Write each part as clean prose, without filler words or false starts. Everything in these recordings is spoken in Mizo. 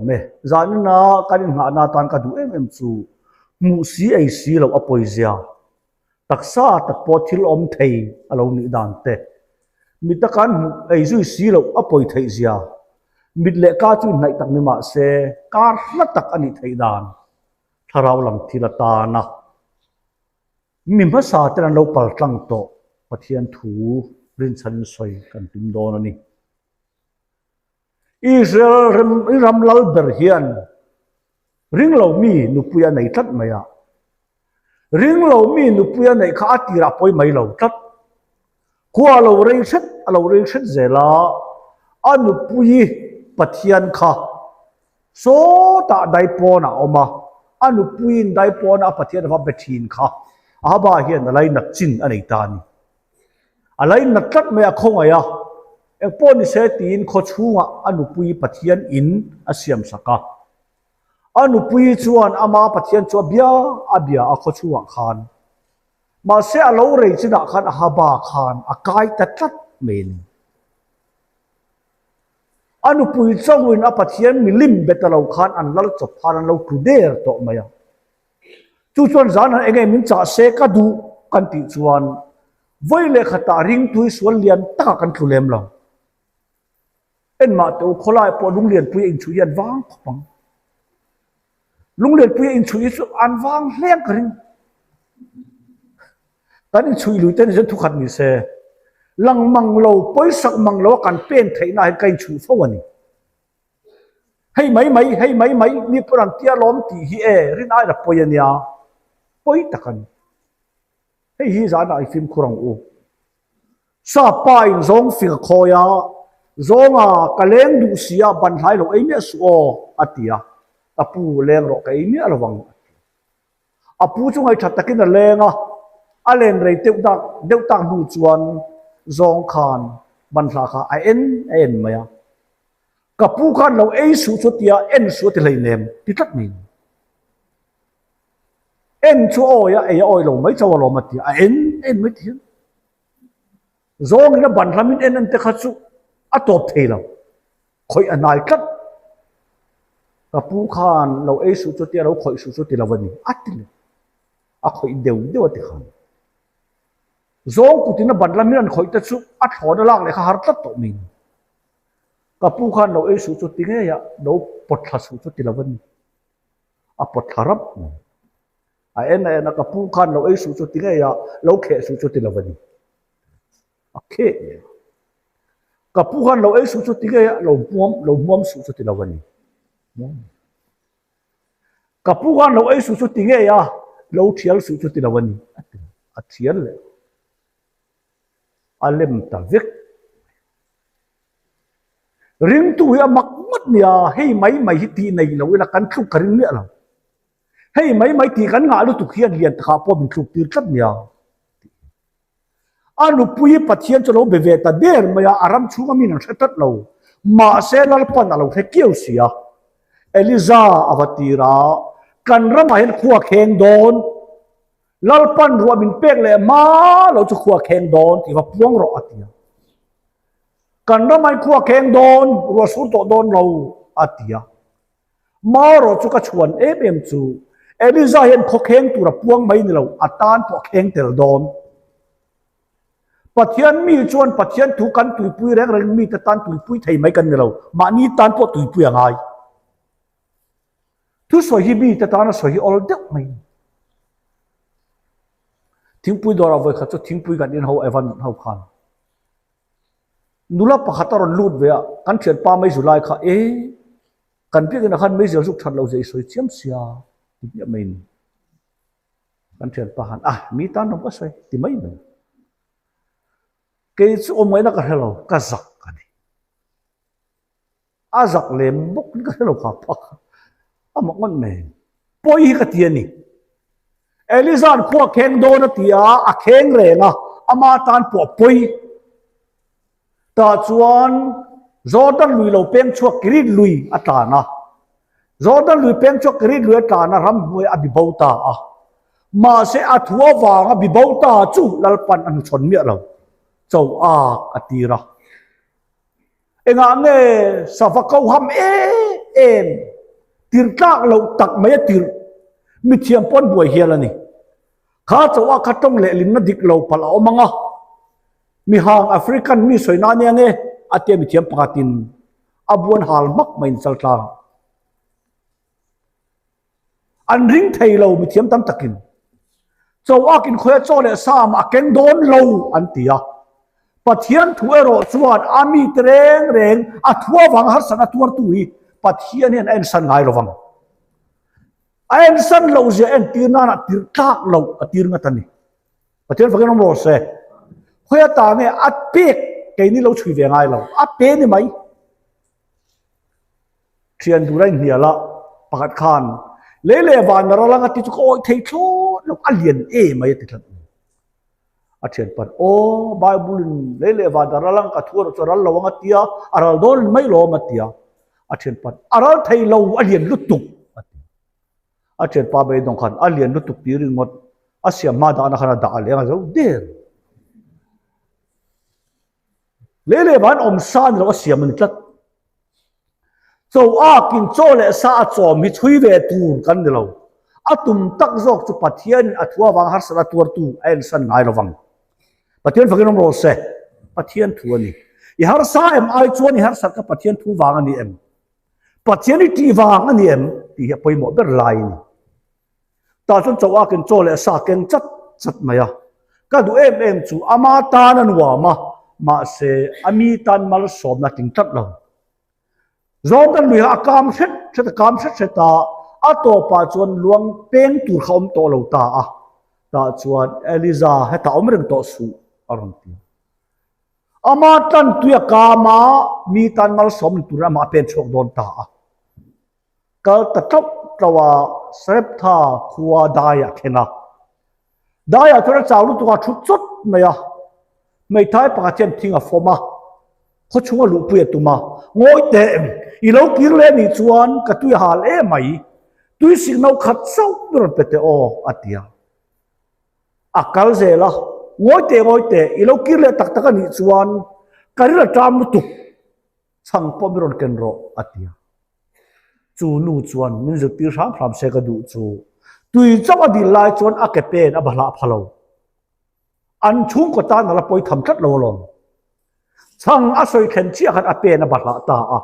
Me, zanina kan inngahna atan ka duh em em chu hmuh si ei si loh a pawizia, taksa tak pawh thil awm thei a lo nih dan te, mit a kan hmuh ei zui si loh a pawi theih zia, mit leh ka chu inhnaih tak ni mah se kar hla tak a nih theih dan thlarau lam thil atana mi hmasa ten an lo pal tlang tawh Pathian thu rinchhan sawi kan tum dawn a ni. Israel ram lal ber hian ringlo mi nupui a nei tlat mai a. Ringlo mi nupui a neih kha a tirah pawi mai lo tlat. Khua a lo rei hret, a lo rei hret zel a, a nupui Pathian kha sawtah daipawnah a awm a, a nupuiin daipawnah a Pathian a va be thin kha Ahaba hian a lainat chin a nei ta a ni. A lainat tlat mai a khawngaih a, engpawh ni se tiin khaw chhungah a nupui Pathian in a siam sak a. A nupui chuan ama Pathian chu a bia a bia a khaw chhungah khan. Mahse a lo rei chinah khan Ahaba khan a kai ta tlat mai a ni. A nupui chauhin a Pathian milim be ta lo khan an lal chawp khan an lo tlu der tawh mai a. Chu chuan zan han enge min chah se ka duh kan tih chuan vawi leh khatah ringtui sual lian takah kan tlu lem lo. Enmah teh u khawlai pawh Lunglianpuia inchhuih hi an vang khawp ang. Lunglianpuia inchhuih hi chu an vang hleng ka ring. Kan inchhuih lui te ni chuan thukhat ni se lang mang lo pawisak mang lo a kan pen theihna hian ka inchhuih fo a ni. Hei mai mai, hei mai mai, mi pawn an tia lawm tih hi e, rin aira pawi a nia, pawi tak a ni. Hei hi zanah i fimkhur ang u. Sa pa in zawng fing a khawi a, zawnga ka leng duh si a, ban hlai lo ei miah suh aw, a ti a, ka pu leng rawh ka ei miah lo ang, a ti. A pu chu ngaihṭhat takin a leng a, a len rei deuh tak deuh tak hnu chuan zawng khan banhla kha a en a en mai a. Ka pu khan lo ei suh chu tia en suh a ti hleinem ti tlat mai. En chu a awi a, ei a awi lo mai chauh alawm a ti a, a en a en mai ti hian. Zawngin a banhla min en en te kha chu a tawp thei lo. Khawih a hnai tlat. Ka pu khan lo ei suh chu tia lo khawih suh chu ti lo a ni. A ti lo. A khawih deuh deuh a ti khan. Zawng kutin a ban lamin an khawih te chu a thlawn a lak leh kha har tlat tawh mai ni. Ka pu khan lo ei suh chu ti ngei a, lo pawt thla suh chu ti lo a ni. A pawt thla rap mai. A en a en a, ka pu khan lo ei suh chu ti ngei a, lo kheh suh chu ti lo a ni. A kheh ngei a. Ka pu khan lo ei suh chu ti ngei a, lo hmuam, lo hmuam suh chu ti lo a ni. Ka pu khan lo ei suh chu ti ngei a, lo thial suh chu ti lo a ni. A ti a thial leh a lem ta vek. Ringtu hi a mak ngawt nia, hei mai mai hi tih nei lo ila kan thluk ka ring miah lo. Hei mai mai tih kan ngah lutuk hian lian takah pawh min thluk tir tlat nia. A nupui Pathian chu lo be ve ta der mai a, a ram chhunga min an hre tlat lo. Mahse Lalpan a lo hre kiau si a. Eliza a va tir a, Kan ramah hian khua kheng dawn, Lalpan ruah min pek leh hma lo chu khua kheng dawn tih va puang rawh a ti a. Kan ramah hian khua kheng dawn, ruah sur tawh dawn lo a ti a. Marawh chu ka chhuan em em chu Eliza hian khawkheng tur a puang mai ni lo, a tan pawh a kheng tel dawn. Pathian mi chuan Pathian thu kan tuipui reng reng mite tan tuipui thei mai kan ni lo, mahni tan pawh tuipui a ngai. Thusawi hi mite tana sawi hi awl deuh mai. Thingpui dawrah vawikhat chu thingpui kan in ho Evan ho khan. Nula pakhat a rawn lut ve a, kan thianpa meizu lai kha e, kan biakinn ah khan meizial zuk that lo zia i sawi chiam sia ti hmiah mai ni. Kan thianpa khan ah mi tan rawng ka sawi ti mai mai. Kei chu awm ngaihna ka hre lo, ka zak a ni. A zak lem bawk in ka hre lo kha phak a mak ngawt mai. Pawi hi ka ti a ni. Eliza'n khua kheng dawn a ti a, a kheng reng a, ama tan pawh a pawi. Tah chuan Jordan lui lo peng chhuak Kirit lui a tlan a. Jordan lui peng chhuak Kirit lui a tlan a, ramhnuai a bibo ta a. Mahse a thu avanga bibo ta chu Lalpan a hnuchhawn miah lo. Cho ak a tir a. Engah nge sava ko ham em em? Tirh tlak loh tak mai a tirh. Mithiam pawn buai hial a ni. Kha chauh a kha tawng lehlinna dik lo palh a awm ang a. Mihang African mi sawi na ania nge? a tia mithiam pakhatin a buan hal hmak mai in chaltlang. An ring thei lo mithiam tam takin. Choak in khawia chaw leh sam a keng dawn lo an ti a. Pathian thu erawh chuan a mite reng reng a thu avanga harsatna tuartu hi Pathian hian a ensan ngai lo vang. A ensan loh zia entir nana tirh tlak loh a tir ngat a ni. Pathian fakin awm rawh se. Khawia ta nge a pek keini lo chhui ve ngai lo. A pe ni mai. Thian dur a inhnial a, pakhat khan lei leh van a ral ang a ti chu ka awih thei thlawt lo, a lian em mai a ti tlat. A thian pan, aw Bible in lei leh van a ral ang ka thu erawh chu a ral lo ang a tia, a ral dawn in mai lawm a tia. A thian pan, a ral thei lo, a lian lutuk a ti. A thian pa beidawng khan a lian lutuk tih ringawt a siam hma dahna khan a dah a leng a zo der. Lei leh van awm sa ni lo a siam a ni tlat. Cho akin chaw leh sa a chawm hi chhui ve tur kan ni lo. A tum tak zawk chu Pathianin a thu avanga harsatna tuartu a ensan ngai lo vang. Pathian fakin awm rawh se. Pathian thu a ni. I harsa em ai chuan i harsat kha Pathian thu vang a ni em? Pathian i tih vang a ni em? Tih hi a pawimawh ber lai a ni. Tah chuan chaw akin chaw leh sa keng chat chat mai a. Ka duh em em chu ama tan a nuam a, mahse a mi tan malsawmna a tling tlat lo. Jordan lui kha a kam hret hret a kam hret hret a, a tawpah chuan luang peng tur kha a awm tawh lo ta a. Tah chuan Eliza hetah awm reng tawh suh a rawn ti a. Ama tan tui a kam a, mi tan malsawm ni turin amah a pen chhuak dawn ta a. Kal ta tlauh tlauh a, Sareptha khua daiah a thleng a. Daiah chuan a chau lutuk a, a thu chawt mai a. Hmeithai pakhat hian thing a fawm a, khaw chhunga luhpui a tum a. Ngawi teh, i lo kir leh anih chuan ka tui a hal em mai, tui sik no khat chauh mi rawn pe teh aw, a ti a. A kal zel a, Ngawi teh, ngawi teh, i lo kir leh tak tak anih chuan ka ril a ṭam lutuk. Chhang pawh mi rawn ken rawh, a ti a. Chu nu chuan min zirtir hram hram se ka duh chu. Tui chauh a dil lai chuan a ke pen a bahlah pha lo. An chhungkaw tan a la pawi tham tlat lo alawm. Chhang a sawi thlen chiah khan a pen a bahlah ta a.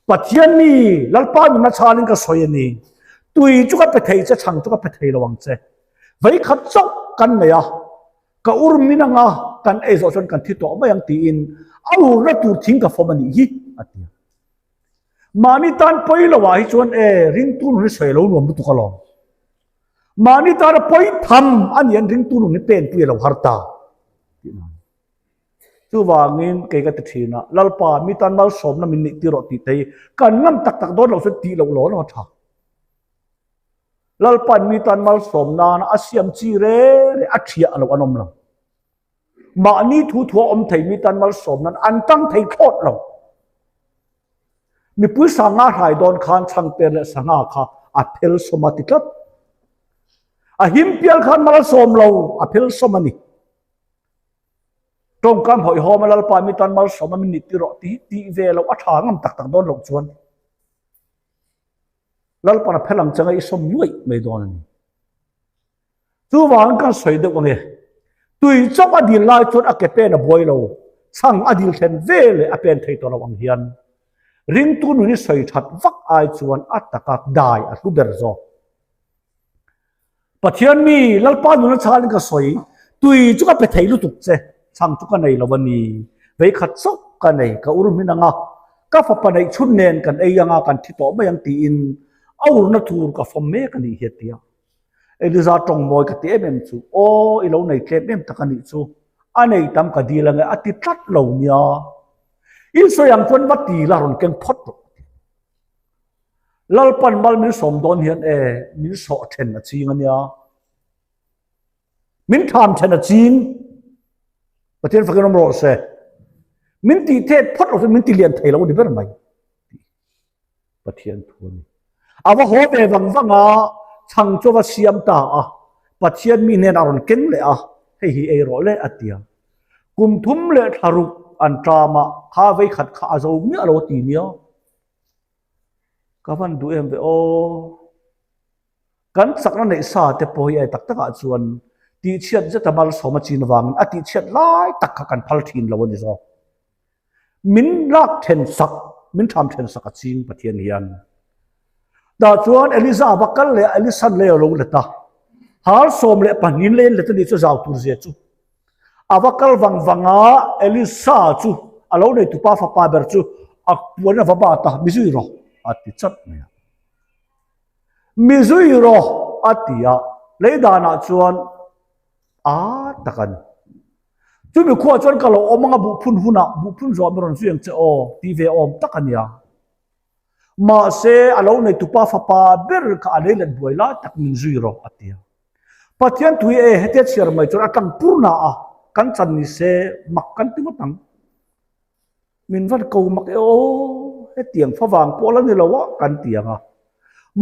Pathian mi, Lalpa nunna chhalin ka sawi a ni. Tui chu ka pe thei che, chhang chu ka pe thei lo ang che. Veikhat chauh kan nei a. Ka ur min anga kan ei zawh chuan kan thi tawh mai ang tiin a urna tur thing ka fawm a nih hi a ti a. Mahni tan pawi lo ah hi chuan e ringtu nun hi sawi lo nuam lutuk alawm. Mahni tana pawi tham a nih an ringtu nun hi penpui a lo har ta tih na. Chuvangin kei ka ti thin a, Lalpa mi tan malsawmna min nih tir rawh tih te hi kan ngam tak tak dawn lo chuan tih loh law law a tha. Lalpan mi tan malsawm nana a siam chi reng reng a thiah loh an awm lo. Mahni thu thua awm thei mi tan malsawm nan an tang thei thlawt lo. Mipui sanga hrai dawn khan chhangper leh sangha kha a phel sawm a ti tlat. A him pial khan malsawm lo a phel sawm a ni. Tawngkam hawihhawm a Lalpa mi tan malsawm a min nih tirh tih tih ve loh a tha ngam tak tak dawn loh chuan. Lalpan a phel ang changa i sawm nuaih mai dawn a ni. Chuvangin kan sawi deuh ange, tui chauh a dil lai chuan a ke pen a buai lo, chhang a dil thlen ve leh a pen thei tawh lo ang hian ringtu nun hi sawi that vak ai chuan a taka dai a hlu ber zawk. Pathian mi, Lalpa nuna chhalin ka sawi, tui chu ka pe thei lutuk che, chhang chu ka nei lo a ni, veikhat chauh ka nei, ka ur hmin ang a, ka fapa neih chhun nen kan ei ang a, kan thi tawh mai ang tiin a urna tur ka fawm mek a nih hi a ti a. Eliza tawng mawi ka ti em em chu, Aw, i lo nei tlem em tak a nih chu, a nei tam ka dil ang e, a ti tlat lo nia. In sawi ang chuan va ti la rawn keng phawt rawh. Lalpan mal min sawm dawn hian e min sawh then a ching a nia. Min tham then a ching. Pathian fakin awm rawh se. Min tih thet phawt lo min ti lian thei lo ni ber mai. Pathian thu a ni. A va haw ve vang vang a, chhang chu a va siam ta a. Pathian mi hnenah a rawn keng leh a, hei hi ei rawh le a ti a. Kum thum leh thla ruk an ṭam a, kha vei khat kha a zo miah lo a ti nia. Ka van duh em ve aw. Kan chakna neih sa te pawh hi ai tak takah chuan tihchhiat zeta malsawm a chin avangin a tihchhiat lai tak kha kan phal thin lo a ni zawk. Min lak then sak, min tham then sak a ching Pathian hian. Tah chuan Eliza va kal leh a, Elisan lei a lo let a. Hal 12 lei an let a nih chu zau tur zia chu. A va kal vang vang a, Elisa chu a lo neitupa fapa ber chu a puan a va bat a, Mi zui rawh, a ti chat mai a. Mi zui rawh, a ti a. Lei danah chuan a tak a ni. Chumi khuaah chuan ka lo awm ang a, buhphun hunah buhphun zawh mi rawn zui ang che aw, tih ve awm tak a nia. Mahse, a lo neitupa fapa ber kha a lei let buai lai tak min zui rawh, a ti a. Pathian tui e hetia chhiar mai chuan a tlang pur na a, kan chan ni se mak kan ti ngawt ang. Min van ko mak e aw, hetiang favang pawh la ni lo a kan ti ang a.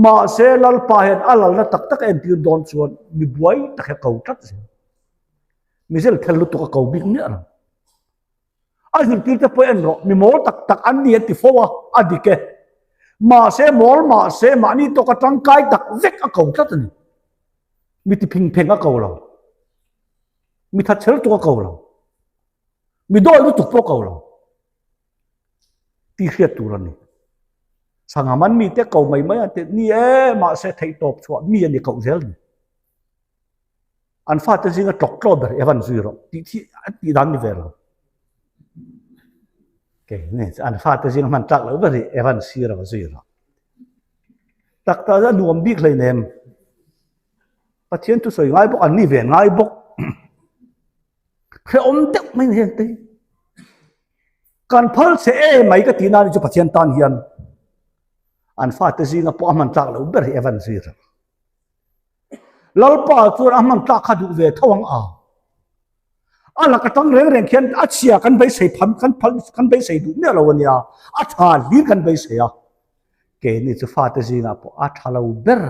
Mahse Lalpa hian a lalna tak tak a entir dawn chuan mi buai tak hi a ko tlat zel. Mi zel thel lutuk a ko bik miah lo. A zirtirte pawh en rawh, mi mawl tak tak an ni an ti fo a, a dik e. Mahse mawl mahse mahni tawka tangkai tak vek a ko tlat a ni. Mi ti phing pheng a ko lo. Mi that chher tuk a ko lo. Mi dawi lutuk pawh a ko lo. Ti hriat tur a ni. Sangha man mite ko mai mai a ti ni e, mahse theihtawp chhuah mi a ni koh zel ni. An fate zinga tlawk tlaw ber Evan zui rawh tih khi an tih dan ni ve lo. Kei nge chu an fate zinga hman tlak loh ber hi Evan sir a zui rawh. Tak tak a nuam bik hleinem. Pathian thusawi ngai bawk an ni ve ngai bawk. Hrehawm deuh mai ni heng te hi. Kan phal che e mai ka tih na ni chu Pathian tan hian an fate zinga pawh a hman tlak loh ber hi Evan zui rawh. Lalpa chuan a hman tlak kha duh ve tho ang a. A lak atang reng reng khian a chhia kan beisei pham kan phal kan beisei duh miah lo a nia. A tha hlir kan beisei a. Keini chu fate zingah pawh a tha lo ber.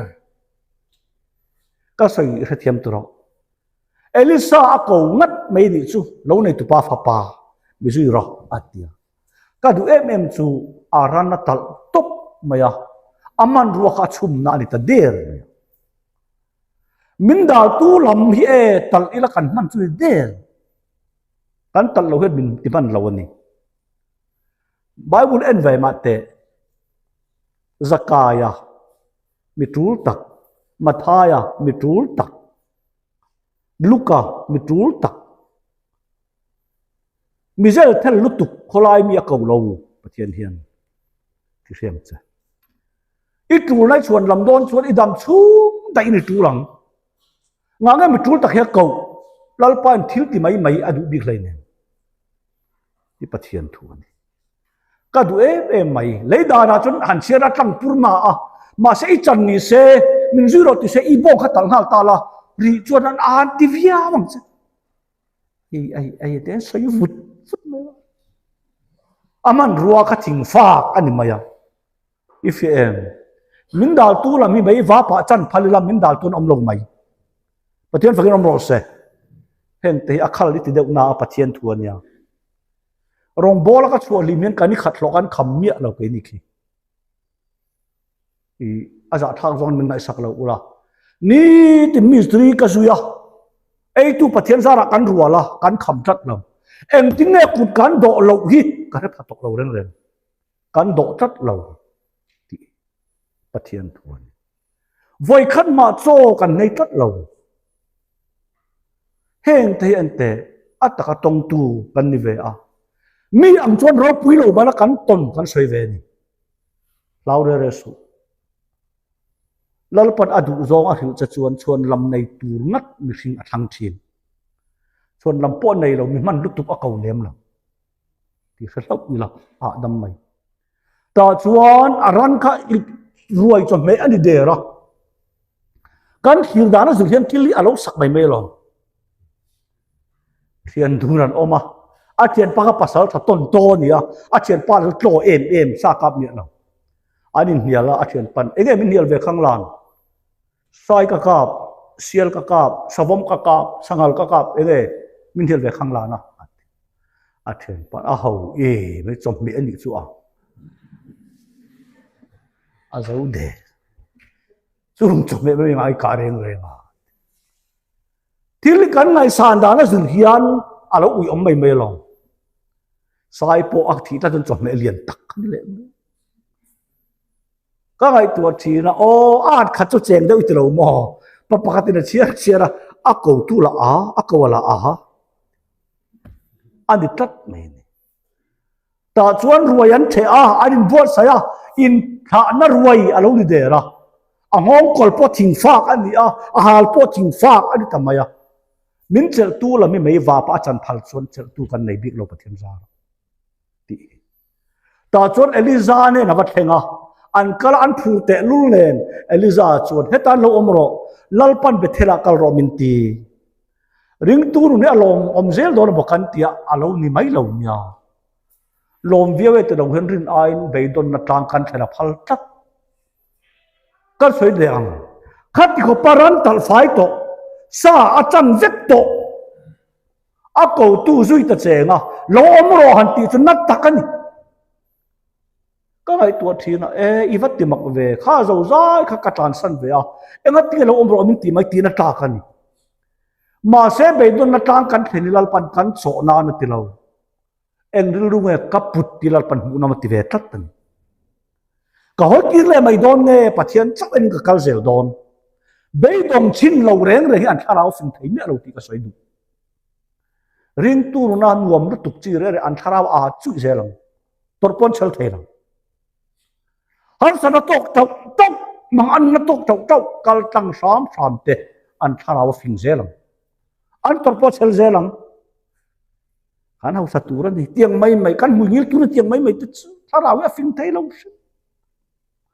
Ka sawi hrethiam tur rawh. Elisa a ko ngat mai nih chu lo neitupa fapa mi zui rawh a ti a. Ka duh em em chu a ran a talh tawp mai a, a hmanrua kha a chhumna a ni ta der mai a. Min daltu lam hi e talh ila kan hman chu ni der. Kan talh lo hian min ti hman lo a ni. Bible en ve mah teh Zakaia mi tul tak, Mathaia mi tul tak, Luka mi tul tak, Mizel thel lutuk khawlai mi a ko lo Pathian hian ti hriam che. I tul nai chhuan lam dawn chuan i dam chhung daih in i tul ang. Nga nge mi tul tak hi a ko Lalpa in thil ti mai mai a duh bik hlei nen. I Pathian thu a ni. Ka duh em em mai. Lei danah chuan han chhiar a tlang pur ma a. Mahse i chan ni se, min zui rawh ti se i bawng kha talh nghal ta la, rih chuan an an ti viau ang che. Ei ei ei te an sawi vut vut mai a. A hmanrua kha thing fak a ni mai a. I fiah em? Min daltu lam hi mei va pah chan phal ila min daltu an awm lo mai. Pathian fakin awm rawh se. Heng te hi a khal i ti deuh na a Pathian thu a nia. Rawngbawla ka chhuah hlim hian kan i khat hlawk an kham miah lo kei ni khi. I a zahthlak zawng min ngaihsak lo ula. Nitin mistri ka zui a, eitu Pathian zarah kan rual a, kan kham tlat lo. Engtin nge kut kan dawh loh hi ka hre pha tawk lo reng reng. Kan dawh tlat lo tih Pathian thu a ni. Vawikhat mah chaw kan nei tlat lo. Heng te hi an teh a taka tawngtu kan ni ve a. Mi ang chuan ropui lo bala kan tawn kan sawi ve a ni. Hlau re re suh. Lalpan a duh zawng a hrilh che chuan chhuan lam nei tur ngat mihring a thlang thin. Chhuan lam pawh nei lo mi hman lutuk a ko lem lo. Ti hre hlauh ila hahdam mai. Tah chuan a ran kha i ruai chawhmeh a ni der a. Kan thlir dan a zir hian thil hi a lo sak mai mai alawm. Thian dun an awm a, a thianpa kha pasal tha tawn taw a ni a, a thianpa chu tlaw em em sa kap miah lo. An inhnial a, a thianpan eng em inhnial ve khang lan. Sai ka kap, sial ka kap, savawm ka kap, sanghal ka kap eng e min hnial ve khang lan a. A thianpa a ho em chawhmeh a nih chu a. A zo der. Chung chawhmeh mai ngai kah reng reng a. Thil kan ngaihsan dan a zir hian a lo ui awm mai mai alawm. Sai pawh a thih tlat chuan chawhmeh lian tak a ni leh mai. Ka ngaihtuah thin a, aw a at khat chu cheng deuh i ti lo maw? Pa pakhatin a chhiar chhiar a, a ko tu lah a, a ko a lah a a ni tlat mai a ni. Tah chuan ruai an theh a, an inbuatsaih a, inthlahna ruai a lo ni der a. A nghawngkawl pawh thing fak a ni a, a hal pawh thing fak a ni ta mai a. Min chelhtu lam hi mei vapa a chan phal chuan chelhtu kan nei bik lo Pathian zara tih hi. Tah chuan Eliza nen a va thleng a, an kal a, an phur teh lul nen Eliza chuan heta an lo awm rawh, Lalpan Bethel-ah kal rawh min ti. Ringtu nun hi a lawm awm zel dawn a bawk an tia a lo ni mai lo nia. Lawm viau e ti lo hian rin aiin beidawnna tlang kan thlen a phal tlat. Kan sawi leh ang. Khati khawpa ran talh fai tawh, sa a chan vek tawh, a kotu zui ta cheng a, lo awm rawh han tih chu nat tak a ni. Ka ngaihtuah thin a, e i va ti mak ve, kha zo zai kha ka tlansan ve a, engati lo awm rawh min tih mai tiin a tlak a ni. Mahse beidawnna tlang kan thlen i Lalpan kan chawh nan a ti lo. Eng rilru nge ka put ti Lalpan hmuh nawm a ti ve tlat a ni. Ka hawi tir leh mai dawn nge Pathian chauh enin ka kal zel dawn. Beidawng chhin lo reng reng hi an thlarau fing thei miah lo tih ka sawi duh. Ringtu nuna nuam lutuk chi reng reng an thlarau a chuih zel ang. Tawrh pawn chhel thei lo. Harsatna tawk tauh tauh, manganna tawk tauh tauh kal tlang hram hram te an thlarau a fing zel ang. An tawrh pawh chhel zel ang. Kan hausa tur a ni tiang mai mai, kan hmui ngil tur a tiang mai mai te chu thlarau hi a fing thei lo hrim.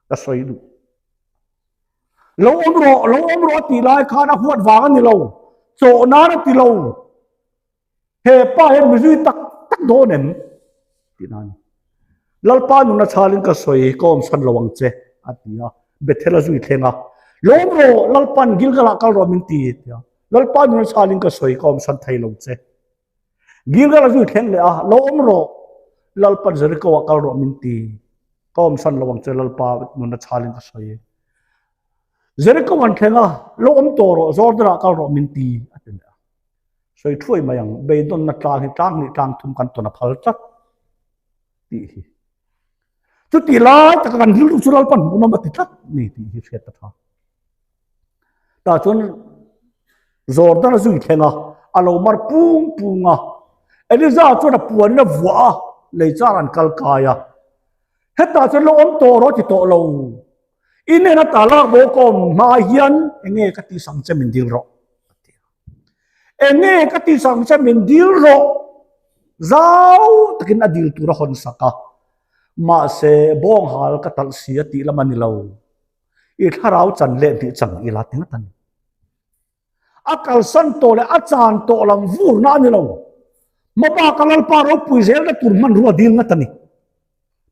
Ka sawi duh. Lo awm rawh, lo awm rawh a tih lai khan a huat vang a ni lo. Chawh nan a ti lo. He pa hian mizui tak tak dawn em? Tih nan. Lalpa nuna chhalin ka sawi, ka awmsan lo ang che, a ti a. Bethel a zui thleng a. Lawm rawh, Lalpan Gilgalah kal rawh min ti, a ti a. Lalpa nuna chhalin ka sawi, ka awmsan thei lo che. Gilgal a zui thleng leh a, Lo awm rawh, Lalpan Jericho-ah kal rawh min ti, ka awmsan lo ang che, Lalpa nuna chhalin ka sawi. Jericho an thleng a, Lo awm tawh rawh, Jordan-ah kal rawh min ti, a ti leh a. Sawi thuai mai ang, beidawnna tlang hi tlang hnih tlang thum kan tawn a phal tlat tih hi. Chuti lai taka kan rilru chu Lalpan hmuhnawm a ti tlat ni tih hi hriat a tha. Tah chuan Jordan a zui thleng a, a lo mar pung pung a. Eliza chuan a puanin a vuah a, lei char an kal kai a. Hetah chuan lo awm tawh rawh ti tawh lo. I hnena ta lak bawk ka awm hma hian enge ka tih sang che min dil rawh. Enge ka tih sang che min dil rawh. Zau takin a dil tur a hawn sak a. Mahse bawnghal ka talh si a tih lam a ni lo. I thlarau chan leh hnih chang ila ti ngat a ni. A kalsan tawh leh a chan tawh lam vurna a ni lo. Hmabaka Lalpa ropui zelna tur hmanrua dil ngat a ni.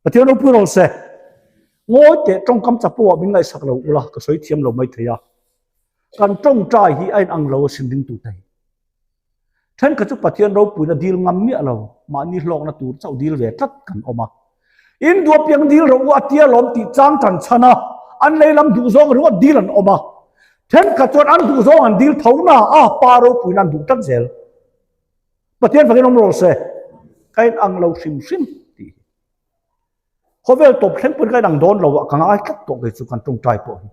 Pathian ropui rawh se. Ngawi teh tawngkam chapo ah min ngaihsak lo ula ka sawi thiam lo mai thei a. Kan tawngtai hi a inang lo asin ringtute hi. Thenkhat chu Pathian ropuina dil ngam miah lo, mahni hlawkna tur chauh dil ve tlat kan awm a. In duh apiang dil rawh u a tia lawm tih chang tan chhan a, an lei lam duh zawng ringawt dil an awm a. Thenkhat chuan an duh zawng an dil tho na a, pa ropuina an duh tlat zel. Pathian fakin awm rawh se, ka inang lo hrim hrim tih hi. Khawvel tawp thleng pawhin ka inang dawn lo a, ka ngai tlat tawh kei chu kan tawngtai pawh hi.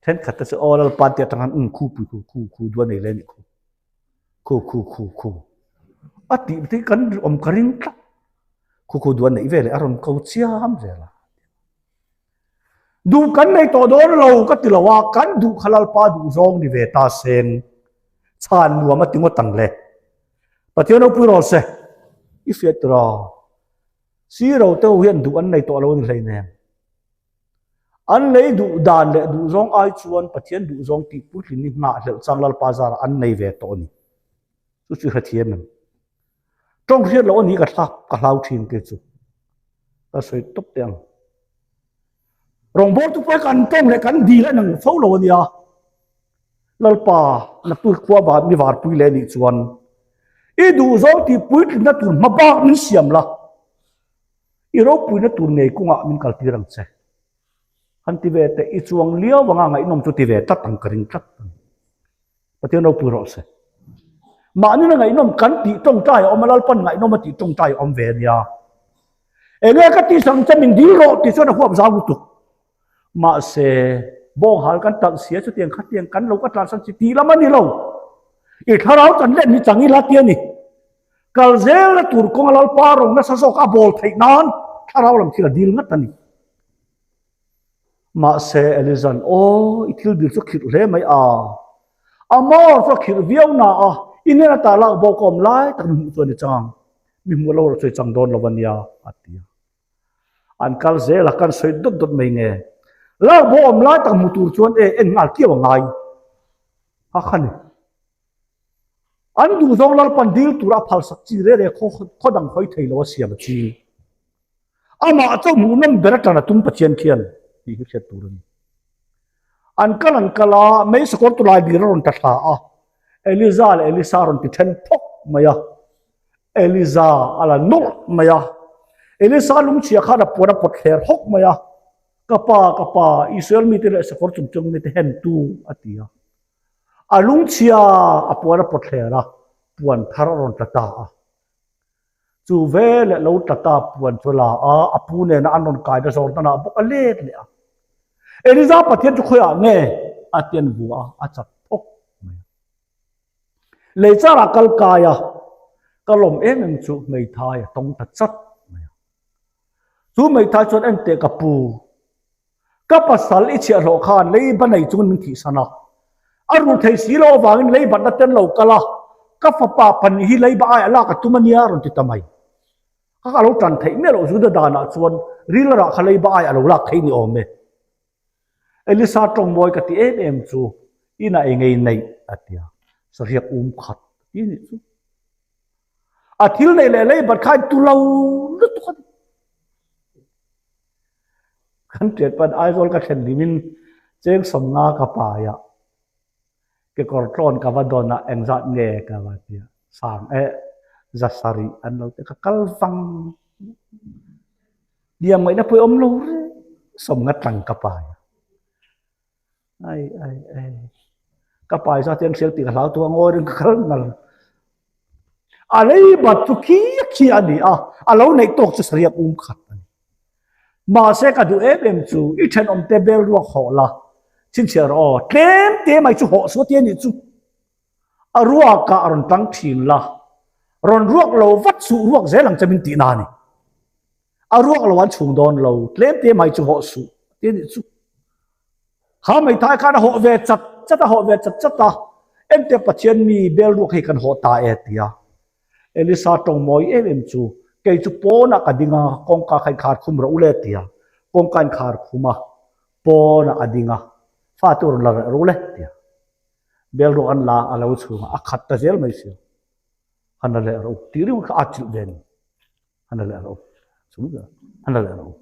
Thenkhat te chu aw Lalpa tih atang khan um khu pui khu khu khu duan nei le nih khu. Khu khu khu khu. A tih te kan awm ka ring tlat. Khu khu duan neih ve leh a rawn ko chiam zel a. Duh kan nei tawh dawn lo ka ti lo a, kan duh kha Lalpa duh zawng ni ve ta seng. Chhan nuam a ti ngawt ang le. Pathian ropui rawh se. I hriat tur a. Siro te ho hian duh an nei tawh lo a ni hleinem. An lei duh dan leh duh zawng ai chuan Pathian duh zawng tih puitlin hi nghahhlelh chang Lalpa zarah an nei ve tawh a ni. Chu chu hrethiam em? Tawng hriat loh a ni ka thlak ka hlau thin kei chu. Ka sawi tawp teh ang. Rawngbawltu pawh kan tawng leh kan dil a nang fo lo a nia. Lalpa naktuk khua va mi varpui leh nih chuan i duh zawng tih puitlinna tur hma bak min siam la. I ropuina tur ngei kawngah min kaltir ang che. Han ti ve teh, i chuang liau anga ngaihnawm chu ti ve tlat ang ka ring tlat ang. Pathian ropui rawh se. Mahni na ngaihnawm kan tih tawngtai a awm a, Lalpan ngaihnawm a tih tawngtai a awm ve a nia. Enge ka tih sang che min dil rawh tih chuan a huap zau lutuk. Mahse, bawnghal kan talh sia chutiang khatiang kan lo ka tlansan chi tih lam a ni lo. I thlarau chan let ni chang ila ti a ni. Kal zelna tur kawnga Lalpa rawng nasa zawk a bawl theih nan thlarau lam thil a dil ngat a ni. Mahse, Eliza'n, Aw, i thil dil chu khirh hle mai a. A maw chu a khirh viau na a, i nen ata lak bo ka awm lai tak mi hmuh chuan i chang ang. Mi hmuh lo erawh chu i chang dawn lo a nia, a ti a. An kal zel a, kan sawi dawt dawt mai nge. Lak bo awm lai tak hmu tur chuan e, en nghal kiau a ngai. A kha ni. An duhzawng Lalpan dil tura a phalsak chi re re khaw khaw dang hawi thei lo a siam a chi. Amah chu hmuhnawm ber atan a tum Pathian khian tih hi hriat tur a ni. An kal an kal a, mei sakawr tu lai bir a rawn ta thla a, Eliza leh Elisa a rawn ti then phawk mai a, Eliza a la nawlh mai a, Elisa lungchhia khan a puan a pawt thler hawk mai a, Ka pa, ka pa, Israel mite leh sakawr chungchang mite hentu a ti a. A lungchhia a puan a pawt thler a, puan thar a rawn tla ta a. Chu veleh lo tla ta puan chu la a, a pu nena an rawn kaina Jordan-ah bawk a let leh a. Eliza Pathian chu khawiah nge a ti an vua a, a chak phawk mai a. Lei charah kal kai a, ka lawm em em chu hmeithai a tawng ta chat mai a. Chu hmeithai chuan enteh ka pu, Ka pasal i chhiahhlawh khan leiba nei chungin min thihsan a, a rul thei si lo avangin leibatna ten lo kal a, ka fapa pahnih hi leiba aiah lak a tum a nia a rawn ti ta mai. Ka ka lo tan theih miah loh Juda danah chuan ril a rah kha leiba aiah a lo lak theih ni awm e. Elisa tawngmawi ka ti em em chu inah ei ngei neih a ti a, sariak um khat a ti anih chu. A thil neih leh leibat kha a intu lo lutuk a ni. Kan tiat pawn Aizawl ka thlen dingin cheng sawmnga ka pai a, kekawr tlawn ka va dawn a engzat nge ka va ti a, sang eh za sarih an lo ti a, ka kal vang hniam ngaihna pawh i awm lo reng sawmnga tlang ka pai a. Ai ai ai ka pai zat hian hrial tih ka hlau tu a ngawi reng ka kal nal. A lei bat chu khi khi a ni a, a lo neih tawk chu sariak um khat a ni. Mahse ka duh em em chu i thenawm te bel ruak hawh la, chhinchhiah rawh aw, tlem te mai chu hawh suat hi a nih chu. A ruakah rawn tang thin la, rawn ruak lo vat suh ruak zel ang che min tihna a ni. A ruak lo an chhung dawn lo, tlem te mai chu hawh suh ti a nih chu. Kha Meithai khan a hawh ve chat chat a, hawh ve chat chat a, Engte Pathian mi bel ruak hei kan hawh ta e ti a. Elisa tawng mawi em em chu, Kei chu pawnah ka ding a, kawngka kha inkhar khum rawh u le ti a. Kawngka inkhar khum a, pawnah a ding a, Fate u rawn la reh rawh u le ti a. Bel ruak an la a lo chhung a, a khat ta zel mai sia. Han la leh rawh u tih ringawt kha a chilh ve a ni. Han la leh rawh u. Chung zel. Han la leh rawh u.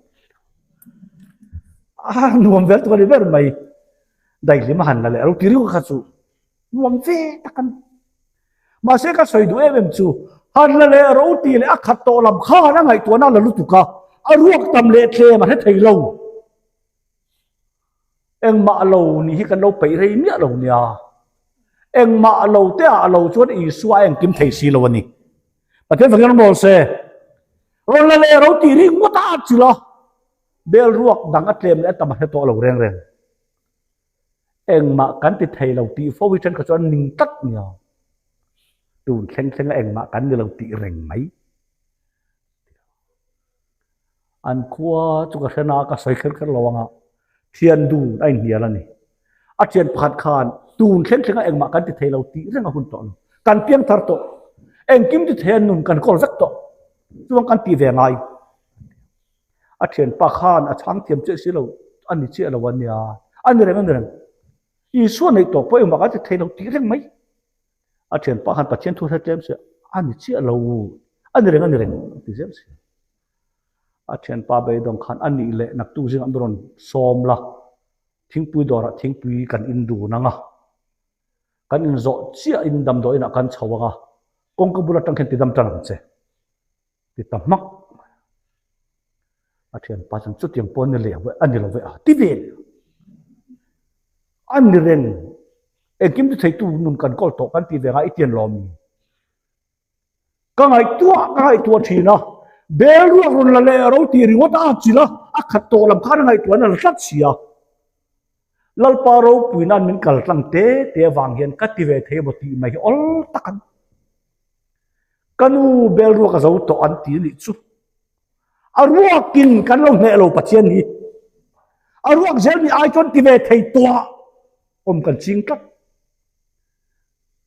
A nuam vel tuk a ni ber mai. Daihlim a han la leh rawh u tih ringawt kha chu nuam ve tak a ni. Mahse ka sawi duh em em chu han la leh rawh u tih leh a khat tawh lam khan a ngaihtuahna a la lutuk a, a ruak tam leh tlem a hre thei lo. Engmah lo nih hi kan lo peih rei miah lo nia. Engmah lo te ah lo chuan Isua a engkim thei si lo a ni. Pathian fangin rawn bawl se. Rawn la leh ro tih ringawt a at chilh a, bel ruak dang a tlem leh a tam a hre tawh lo reng reng. Engmah kan ti thei lo tih fo hi thenkhat chuan ning tlat nia. Tun thleng thleng a engmah kan ni lo tih reng mai. An khua chu ka hren a, ka sawi kher kher lo ang a, thian dun a inhnial a ni. A thian pakhat khan tun thleng thleng a engmah kan ti thei lo tih reng a hun tawh lo. Kan piang thar tawh, engkim ti thei a nun kan kawl vek tawh, chuan kan ti ve ngai. A thianpa khan a chhang thiam chiah si lo, a ni chiah lo a nia, a ni reng a ni reng. Isua neih tawh pawh engmah kan ti thei lo tih reng mai. A thianpa khan Pathian thu hre tlem se a ni chiah lo, a ni reng a ni reng a ti zel si. A thianpa beidawng khan a nih leh naktuk zingah an rawn sawm la, thingpui dawrah thingpui kan in dun ang a, kan inzawh chiahin damdawiinah kan chho ang a, kawngka bul atang khian tidam tan ang che. Ti ta hmak. A thianpa chuan chutiang pawh a ni leh a ni lo ve a, ti ve leh. A ni reng. Engkim chu theitu nun kan kawl tawh kan tih ve nga i tian lawm ni? Ka ngaihtuah ka ngaihtuah thin a, bel ruak rawn la leh ro tih ringawt a chilh a, a khat tawh lam khan a ngaihtuah na la tlat si a. Lalpa ropui nan min kal tlang te te avang hian ka ti ve thei emaw tih mai hi awl tak an. Ka nu bel ruak a zo tawh an ti anih chu. A ruakin kan lo hneh lo Pathian hi. A ruak zel mi ai chuan ti ve thei tawh awm kan ching tlat.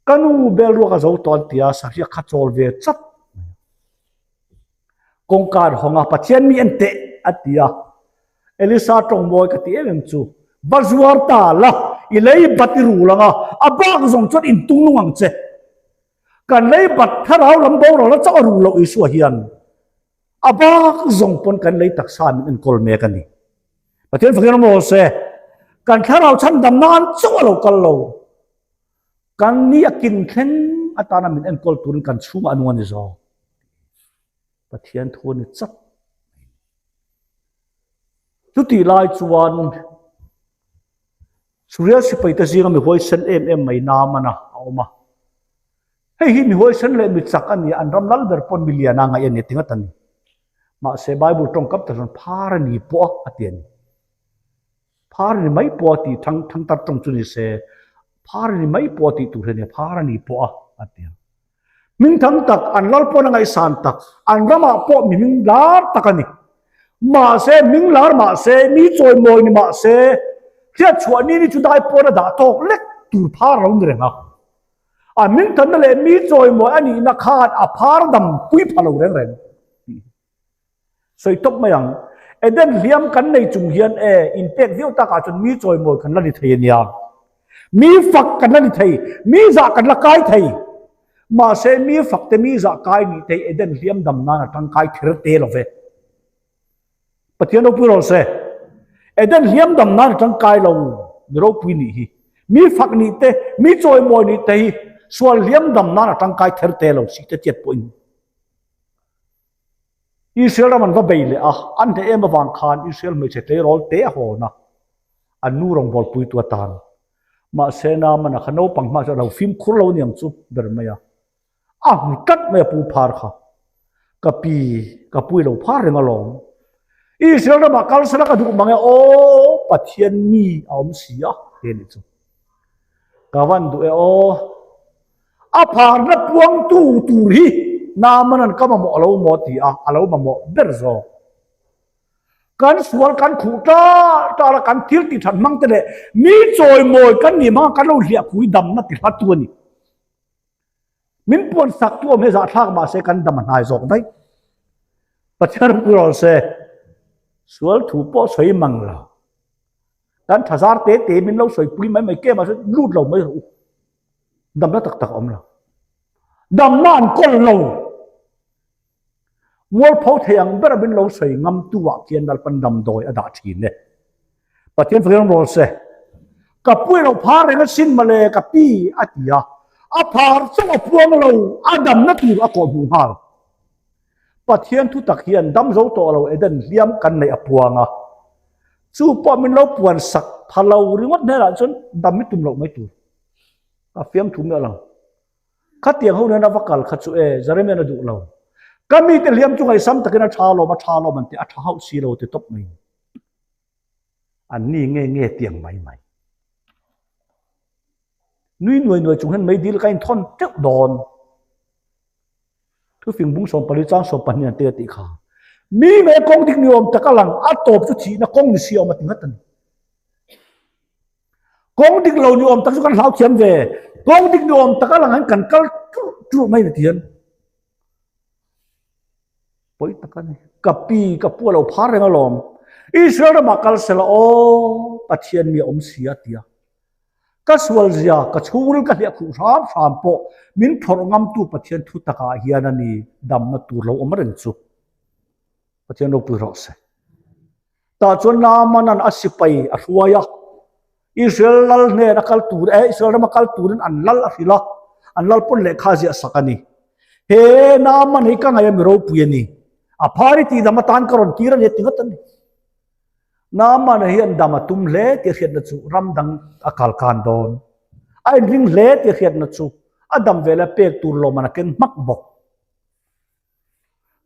Ka nu bel ruak a zo tawh an ti a, sahriak kha chawl ve chat mai a. Kawngka an hawng a, Pathian mi en teh a ti a. Elisa tawng mawi ka ti em em chu, Va zuar ta la, i lei bat i rul ang a, a bak zawng chuan in tung nung ang che. Kan lei bat thlarau lam boral a chauh a rul loh Isua hian a bak zawng pawn kan lei taksa min enkawl mek a ni. Pathian fakin awm rawh se, kan thlarau chhandam nan chauh a lo kal lo. Kan ni a kin thleng atana min enkawl turin kan chhungah a nung a ni zawk. Pathian thu a ni chak mai. Chutih lai chuan Surial sipaite zinga mi huaisen em em mai Naamana a awm a. Hei hi mi huaisen leh mi chak a ni a, an ram lal ber pawn mi lian a ngaih a ni ti ngat a ni. Mahse Bible tawngkam tak chuan phar a ni pawh a ti a ni. Phar a ni mai pawh a tih thang thangtar tawng chu ni se, phar a ni mai pawh a tih tur hi a ni a, phar a ni pawh a a ti a. Hming thang tak, an lal pawn a ngaihsan tak, an ramah pawh mi hming lar tak a ni. Mahse, hming lar mahse, mi chawimawi ni mahse, hriatchhuah ni ni chu dai pawn a dah tawk lek tur phar a lo ni reng a. A hming thanna leh mi chawimawi a nihna khan a phar dam pui pha lo reng reng. Sawi tawp mai ang. Eden hliam kan nei chung hian e, inpek viau takah chuan mi chawimawi kan la ni thei a nia. Mi fak kan la ni thei, mi zah kan la kai thei. Mahse mi fak te mi zah kai nih te hi Eden hliam dam nan a tangkai kher te lo ve. Pathian ropui rawh se. Eden hliam dam nan a tangkai lo mi ropui nih hi. Mi fak nih te, mi chawimawi nih te hi sual hliam dam nan a tangkai kher te lo si te chiat pawhin. Israel ram an va bei leh a, an hneh em avang khan Israel hmeichhe tleirawl te a hawn a, an nu rawngbawlpuitu atan. Mahse Naamana kha naupang hmah chuan a lo fimkhur lo aniang chu ber mai a, a hmu tlat mai a pu phar kha. Ka pi, ka pu i lo phar reng alawm. Israel ramah kal sela ka duh mang e aw, Pathian mi a awm si a, ti a nih chu. Ka van duh e aw. A pharna puangtu tur hi Naamanan ka mamawh lo maw ti a, a lo mamawh ber zawk. Kan sual kan khuh ṭal ṭal a, kan thil ti ṭhat hmang te leh mi chawimawi kan nih hmanga kan lo hliah khui damna ti hla tu a ni. Min puan sak tu awm hi zahthlak mahse kan dam a hnai zawk daih. Pathian ropui rawh se, sual thu pawh sawi mang lo. Kan tha zar te te min lo sawipui mai mai ke mahse lut lo mai rawh u. Damna tak tak a awm lo. Damna an kawl lo. Mualpho thei ang bera min lo sawi ngam tu ah khian Lalpan damdawi a dah thin e. Pathian fakin rawn se. Ka pu i lo phar reng asin mawle ka pi a ti a. A phar chauh a puang lo, a damna tur a kawh hmuh nghal. Pathian thu tak hian dam zo tawh lo Eden hliam kan neih a puang a. Chu pawh min lo puan sak pha lo ringawt hnenah chuan dam i tum loh mai tur. A fiamthu miah lo. Khatiang ho nen a va kal kha chu e, Jeremian a duh lo. Ka mite hliam chu ngaihsam takin a tha alawm, a tha alawm an ti, a tha hauh si lo ti tawp mai. An ni nge nge tiang mai mai. Nui nuai nuai chung hian meidil ka inthawn teuh dawn. Thufing bung 14 chang 12 an te a tih kha. Mi nge kawng dik ni awm tak a lang, a tawp chu thihna kawng ni si a awm a ti ngat a ni. Kawng dik lo ni awm tak chu kan hlau thiam ve. Kawng dik ni awm tak a lang hian kan kal ṭulh ṭulh mai ni ti hian. Pawi tak a ni. Ka pi, ka pu a lo phar reng alawm. Israel ramah kal sela aw, Pathian mi a awm si a ti a. Ka sual zia, ka chhungril ka hliah khuh hram hram pawh min phawrh ngamtu Pathian thu takah hian a ni damna tur lo awm reng chu. Pathian ropui rawh se. Tah chuan Naamanan a sipai a hruai a, Israel lal hnen a kal tur, eh, Israel rama kal turin an lal a hrilh a, an lal pawn lehkha a ziah sak a ni. He Naaman hi ka ngaih a mi ropui a ni. A phar i tihdam atan ka rawn tir a ni a ti ngawt a ni. Naamana hian dam a tum hle tih hriatna chu ram dang a kal kan dawn. A inring hle tih hriatna chu a dam vela pek tur lawmman a ken hmak bawk.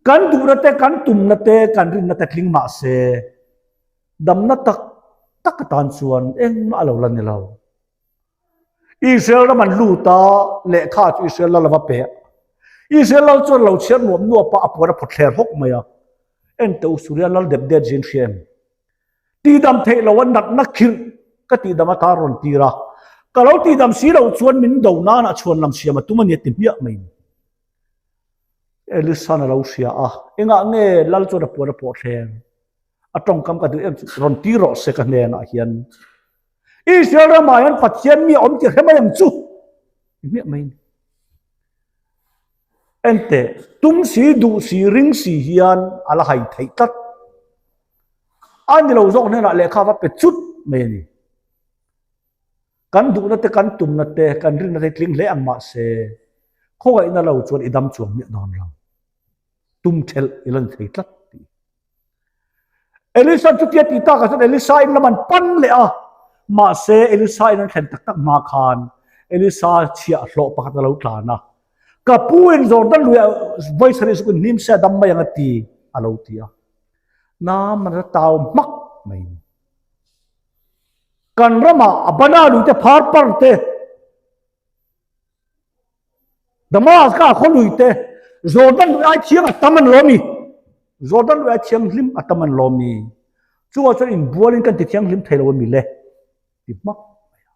Kan duhna te, kan tumna te, kan rinna te tling mah se, damna tak tak atan chuan engmah a lo la ni lo. Israel ram an lut a, lehkha chu Israel lal a va pe a. Israel lal chuan lo chhiar nuap nuap a, a puan a phawt thler hawk mai a. Enteh u, Suria lal dep det zin hria em? Tihdam theih lo a natna khirh ka tihdam ata rawn tir a, ka lo tihdam si loh chuan min do nana chhuan lam siam a tum a ni a ti hmiah mai. Elisan a lo hria a, engah nge lal chuan a puan a pawh thleng? A tawngkam ka duh em chu rawn tir rawh se ka hnenah hian. Israel ramah hian Pathian mi a awm tih hre mai ang chu. Hmiah mai ni. Enteh, tum si, duh si, ring si hian a la hai theih tlat. A ni lo zawk hnenah lehkha va pe chut mai a ni. Kan duhna te, kan tumna te, kan rinna te tling hle ang mahse, khawngaihna lo chuan i dam chuang miah dawn lo. Tum thelh i la ni thei tlat tih. Elisa chutia tih takah chuan Elisa in lam an pan leh a, mahse Elisa in an thlen tak tak hma khan Elisa chhiah hlawh pakhat a lo tlan a, Ka pu in Jordan luiah vawi sarih zuk in hnim se a dam mai ang a ti, a lo ti a. Naaman a tau hmak mai ni. Kan ramah a bana lui te phar par te, Damascus khaw lui te, Jordan lui ai thiang a tam an lawm i, Jordan lui ai thianghlim a tam an lawm i, chuvah chuan inbualin kan ti thianghlim thei lo a mi le ti hmak mai a.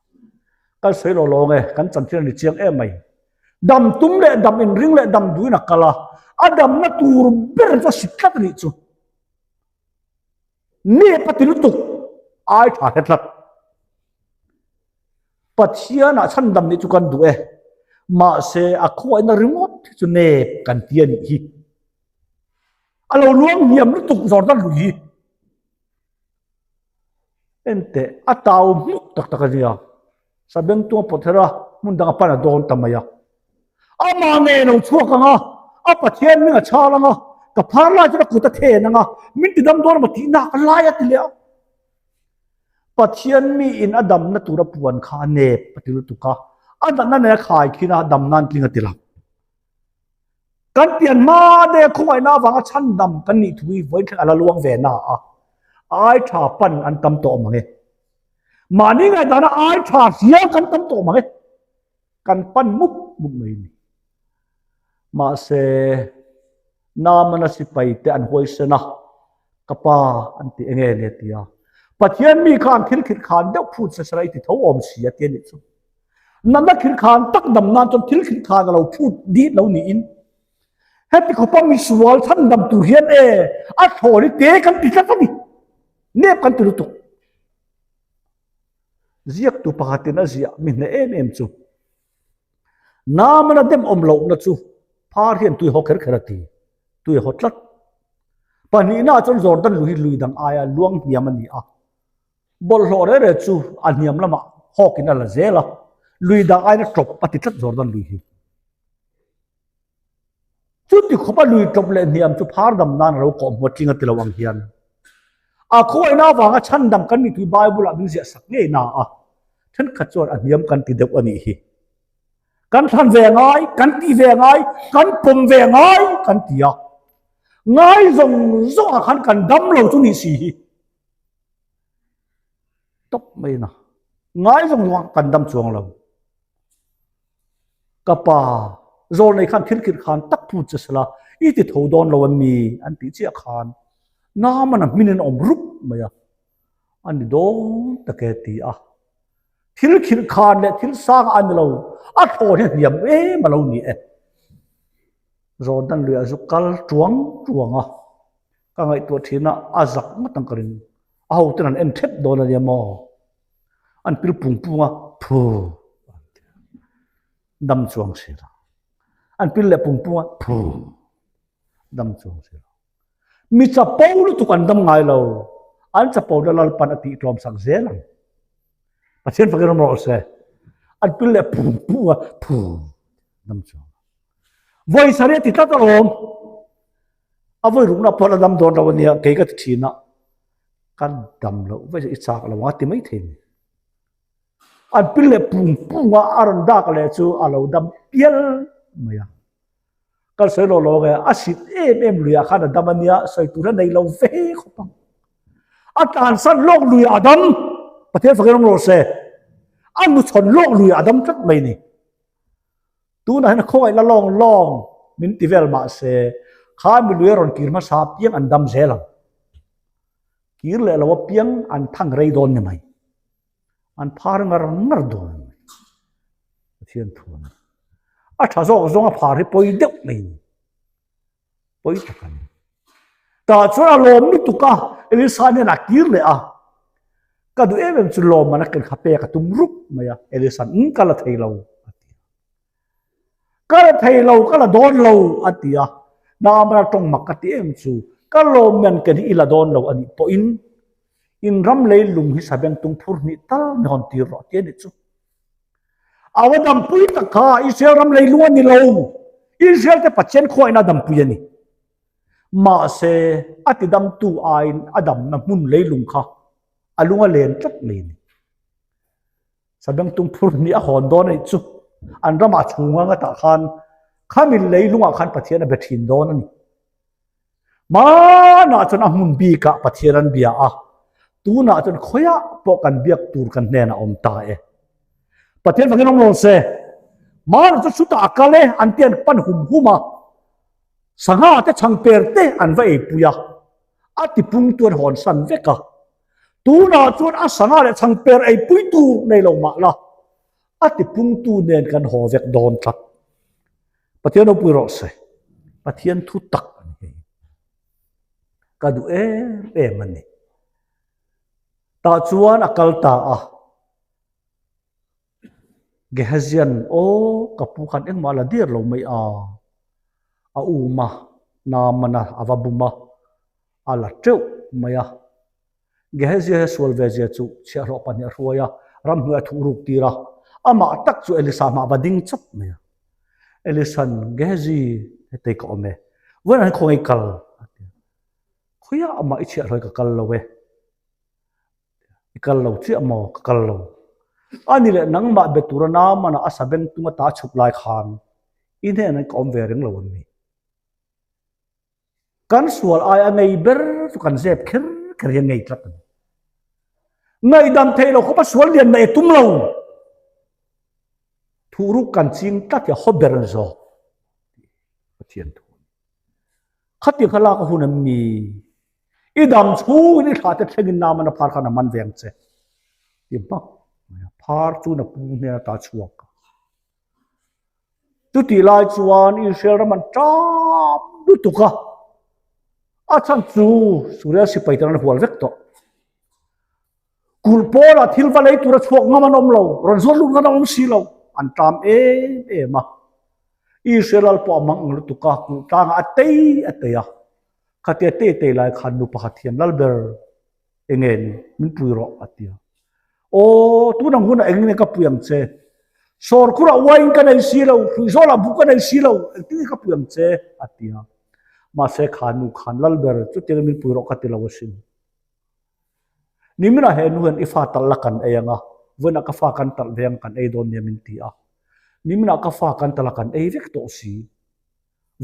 Kal sawi lo lawng e, kan chanchin a ni chiang em mai. Dam tum leh dam inring leh dam duhin a kal a, a damna tur ber chu a sit tlat a nih chu. Nep a ti lutuk, ai tha hre tlat. Pathianah chhandam nih chu kan duh e, mahse a khuaina ringawt hi chu nep kan ti a nih hi. A lo luang hniam lutuk Jordan lui hi. Enteh, a tau hmuk tak tak a nia. Sabengtung a pawt her a, hmun dang a pan a dawn ta mai a. Amah ngei lo chhuak ang a, a Pathian hming a chhal ang a, ka phar lai chuan a kut a then ang a, min ti dam dawn emaw tih nak lai a ti leh a. Pathian miin a damna tura puan kha a nep a ti lutuk a, a natna nen a khai khin a, dam nan tling a ti lo. Kan pian hma deuh a khawngaihna avanga chhandam kan nih thu hi vawinthleng a la luang ve na a, ai tha pan an tam tawh mang e. Mahni ngaihdana ai tha hria kan tam tawh mang e. Kan pan mup mup mai a ni. Mahse, Naamana sipai te an huaisen a, ka pa an ti eng nge ni a ti a. Pathian mi khan thil khirh khan deuh phut se sela i ti tho awm si a ti a nih chu. Natna khirh khan tak dam nan chuan thil khirh khan a lo phut dih lo niin heti khawpa misual chhandam tur hian e a thlawn hi te kan ti tlat a ni. Nep kan ti lutuk. Ziaktu pakhatin a ziah mi hneh em em chu Namana dem awm lohna chu phar hian tui haw kher kher a ti, tui a haw tlat. Pahnihna ah chuan Jordan lui hi lui dang aia luang hniam a ni a, bawlhhlawh reh reh chu a hniam lamah hawkin a la zel a, lui dang aiin a tawp a ti tlat Jordan lui hi. Chuti khawpa lui tawp leh hniam chu phar dam nan a lo kawh hmuat tling a ti lo ang hian a khawiahna avanga chhandam kan nih tui Bible ah min ziah sak ngei na a, thenkhat chuan a hniam kan ti deuh a nih hi. Kan thlan ve ngai, kan tih ve ngai, kan pawm ve ngai kan ti a. Ngai zawng zawng ah khan kan dam lo chu nih si hi. Tawp mai na. Ngai zawng zawng ah kan dam chuang lo. Ka pa, Zawlnei khan thil khirh khan tak phut che sela, i ti tho dawn lo a mi? an tih chiah khan Naamana hminin a awm rup mai a, a ni dawn tak e ti a. Thil khirh khan leh thil sang a ni lo, a thlawn hi a hniam em a lo ni e. Jordan lui a zu kal tuang tuang a, ka ngaihtuah thin a, a zak ngawt ang ka ring. A hoten an en thep dawn a nia maw? An pil pung pung a, phu an ti a, dam chuang si lo. An pil leh pung pung a, phu dam chuang si lo. Mi chapo lutuk an dam ngai lo, an chapo na Lalpan a tih tlawm sak zel ang. Pathian fakin ram rawh se. An pil leh pung pung a, phu dam chuang lo. Vawi sarih a ti tlat alawm. A vawi rukna pawh la dam dawn lo a nia, kei ka ti thin a. Ka dam loh vek i chak lo ang a ti mai thei a ni. An pil leh pung pung a, a rawn dak leh chu a lo dam pial mai a. Kan sawi lawk lawk e, a sit em em luiah khan a dam a nia, sawi tur a nei lo ve khawp ang. A tlansan lawk luiah a dam, Pathian fakin awm rawh se, a nuchhawn lawk luiah a dam tlat mai a ni. Tunah hian a khawngaih la lawng lawng min ti vel mah se, kha mi lui a rawn kir hmasa apiang an dam zel ang. Kir leh lo apiang an thang rei dawn ni mai. An phar ngar ngar dawn ni mai. Pathian thu a ni. A tha zawk zawng a phar hi pawi deuh mai a ni. Pawi tak a ni. Tah chuan a lawm lutuk a, Elisa nen a kir leh a. Ka duh em em chu lawmman a ken kha pek a tum rup mai a, Elisa'n um ka la thei lo a ti a. Ka la thei lo, ka la dawn lo a ti a. Naamana tawng mak ka ti em chu, ka lawmman ken hi i la dawn lo a nih pawhin in ram leilung hi sabengtung phur hnih tal mi hawn tir rawh ti a nih chu. A va dampui tak kha Israel ram leilung a ni lo. Israel te Pathian khuain a dampui a ni. Mahse, a tidamtu aiin a damna hmun leilung kha a lung a len tlat mai a ni. Sabengtung phur hnih a hawn dawn a nih chu. An ramah chhunga ngatah khan khami leilungah khan Pathian a be thin dawn a ni. Hmanah chuan a hmun bikah Pathian an bia a, tunah chuan khawiah pawh kan biak tur kan hnenah awm ta e. Pathian fangin awm lo se, hmanah chuan chutah a kal e an ti an pan hum hum a, sangha te chhangper te an va eipui a, a tipungtu an hawnsan vek a. Tunah chuan a sangha leh chhangper eipuitu nei lo mah la, a tipungtu nen kan haw vek dawn tlat. Pathian ropui rawh se, Pathian thu tak a ni hei. Ka duh em em a ni. Tah chuan a kal ta a. Gehazian, Aw, ka pu khan engmah la dir lo mai a. A um a, Naamana a va bum a, a la teuh mai a. Gehazia hi a sual ve zia chu chhiahhlawh pahnih a hruai a, ramhnuai a thuh ruk tir a, amah tak chu Elisa hmah va ding chawp mai a. Elisa'n, Gehazi, hetei ka awm e, vawiinah hian khawngaih kal? a ti a. Khawiah amah i chhiahhlawh hi ka kal lo e. I kal lo chiah maw? Ka kal lo. Ani leh nangmah be tura Naamana a sabeng tung ata a chhuk lai khan i hnenah ka awm ve reng lo an ni. Kan sual ai a ngei ber chu kan zep kher kher hian ngei tlat a ni. Ngaihdam theih loh khawp a sual lian na e tum lo. Thuhruk kan ching tlat hi a haw ber zawk tih Pathian thu a ni. Khatiang kha lak a hun an ni. I dam chhungin i thla te thlengin Naamana phar khan a man ve ang che. Ti hmak mai a, phar chu na pu hnen ata chhuak a. Chutih lai chuan Israel ram an tap lutuk a, a chhan chu Suria sipai ten an hual vek tawh. Kulh pawlah thil va lei tura chhuak ngam an awm lo, rawn zawt lut ngam an awm si lo, an tam em em a. Israel lal pawh a mang ang lutuk a, kulh tlangah a tei a tei a. Khatia tei tei lai khan nu pakhat hian Lalber Enge ni? Min pui rawh, a ti a. Aw, tun ang hunah eng nge ka pui ang che? Sawrkhurah uaiin ka nei si lo, hruihzawlah buh ka nei si lo, engtin nge ka pui ang che? a ti a. Mahse, kha nu khan Lalber, chutiangin min pui rawh ka ti lo asin. Niminah he nu hian i fa talh la kan ei ang a, vawiinah ka fa kan talh ve ang kan ei dawn nia min ti a. Niminah ka fa kan talh a kan ei vek tawh si.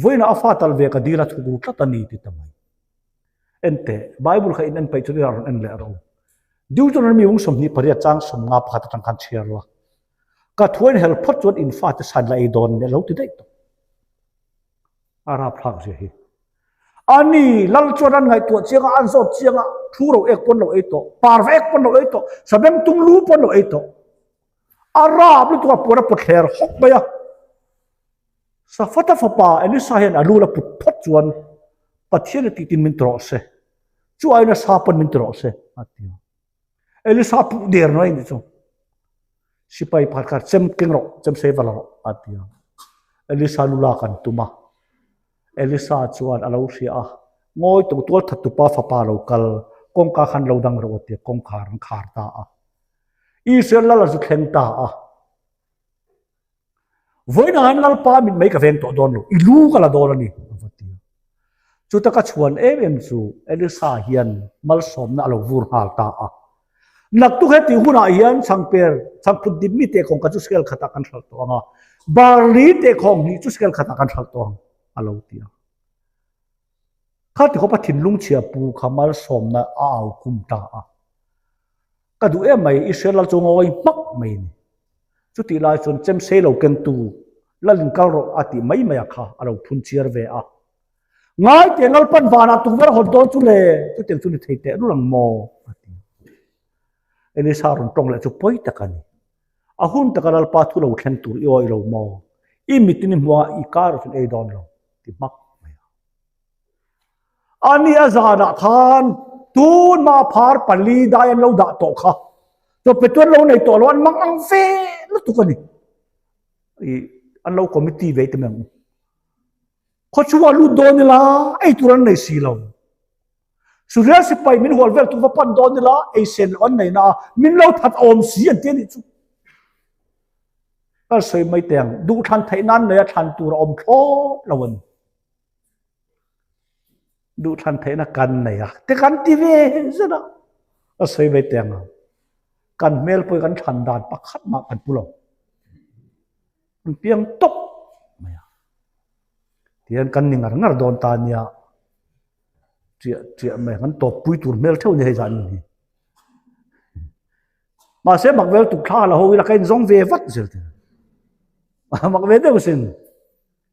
Vawiinah a fa tal ve ka dil a thuk ru tlat a ni ti ta mai. En teh, Bible kha in en peih chuan i rawn en leh rawh u. Deuteronomy hung 28 chang 51 atang khan chhiar la. Ka thu a inhel phawt chuan in fate san la ei dawn nia lo ti daih tawh. A rapthlak zia hi. Ani, lal chuan an ngaihtuah chiang a, an zawt chiang a, thu ro ek pawn lo ei tawh, parva ek pawn lo ei tawh, sabeng tung lu pawn lo ei tawh. A rap lutuk a puan a pawt thler hawk mai a. Safata fapa Elisa hian a lu la put phawt chuan Pathian a tihtin min ti rawh se, chu aiin a sa pawn min ti rawh se, a ti a. Elisa puh der mai nih chu. Sipai pakhat kha chem keng rawh, chem sei va la rawh, a ti a. Elisa lu lak an tum a. Elisa chuan a lo hria a, Ngawi tuk tual that tupa fapa lo kal, kawngka khan lo dang rawh a ti a, kawngkhar an khar ta a. Israel lal a zu thleng ta a. Vawiinah hian Lalpa mit mai ka veng tawh dawn lo, i lu ka la dawn a ni, a va ti a. Chuta ka chhuan em em chu Elisa hian malsawmna a lo vur nghal ta a. Naktuk he tih hunah hian chhangper, chhangphut dip mi tehkhawng kha chu scale khatah kan hralh tawh ang a, barli tehkhawng hnih chu scale khatah kan hralh tawh ang, a lo ti a. Kha tikhawp a thinlung chhia pu kha malsawmna a au khum ta a. Ka duh em mai, Israel lal chu ngawi hmak mai a ni. Chutih lai chuan chemsei lo kengtu Lalin kal rawh a tih mai mai a kha a lo phun chiar ve a. Ngai teh Lalpan vanah tukverh hawn dawn chu le, chutiang chu ni thei teh lul ang maw? a ti. Elisa rawn tawng leh chu pawi tak a ni. A hun taka Lalpa thu lo thleng tur i awih lo maw? I mitin i hmuh a, i kar erawh chuan ei dawn lo, ti hmak mai a. A ni a zanah khan tunma phar pali dai an lo dah tawh kha. Chawpe chu an lo nei tawh lo, an mang ang ve lutuk a ni. I an lo committee ve te mai ang u. Khawchhungah lut dawn ila ei tur an nei si lo. Suria sipai min hual vel tu va pan dawn ila ei sen loh an nei na a, min lo that awm si an ti a nih chu. Ka sawi mai teh ang, duhthlan theih nan nei a thlan tur a awm thlawt lo a ni. Duhthlan theihna kan nei a, te kan ti ve zet a, ka sawi mai teh ang a, kan hmel pawh hi kan thlan dan pakhat mah kan pu lo. An piang tawp mai a, tihian kan ni ngar ngar dawn ta nia, chiah chiah mai kan tawp pui tur hmel theuh a ni hei zan hi. Mahse mak vel tuk thla la ho ila ka inzawng ve vat zel te. Mak ve deuh sin.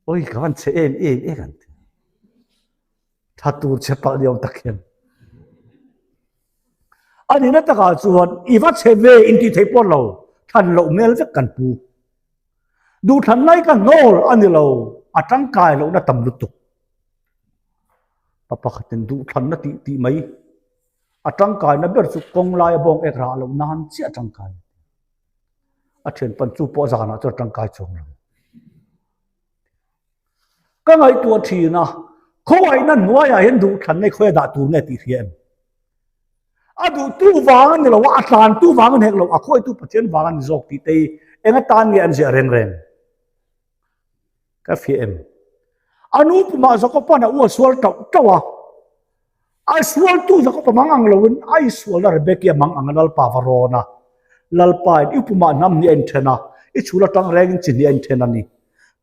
Oi ka van che em em e kan ti. Tha tur che palh ni awm tak hian. A nihna takah chuan i va che ve intih theih pawh lo, thlan loh hmel vek kan pu. Duhthlan lai ka hnawl a ni lo, a tangkai lohna tam lutuk. Pa pakhatin duhthlanna tih tih mai, a tangkaina ber chu kawng laia bawng ek rah loh nan chiah tangkai. A thianpan chu pawh zanah chuan tangkai chuang lo. Ka ngaihtuah thin a, khawngaihna hnuaiah hian duhthlanna i khawi a dah tur nge tih hria em? A duhtu vang a ni lo a, a tlantu vang a ni hek lo, a khawitu Pathian vang a ni zawk tih te hi eng atan nge an ziah reng reng? Ka fiah em? A nu pumah Jakoba'n a u a sual tauh tauh a, a sualtu Jakoba mang ang loin a isualna Rebeki a mang ang a Lalpa va rawn a. Lalpain i pumah hnam hnih a inthen a, i chhul atang rengin chi hnih a inthen a ni.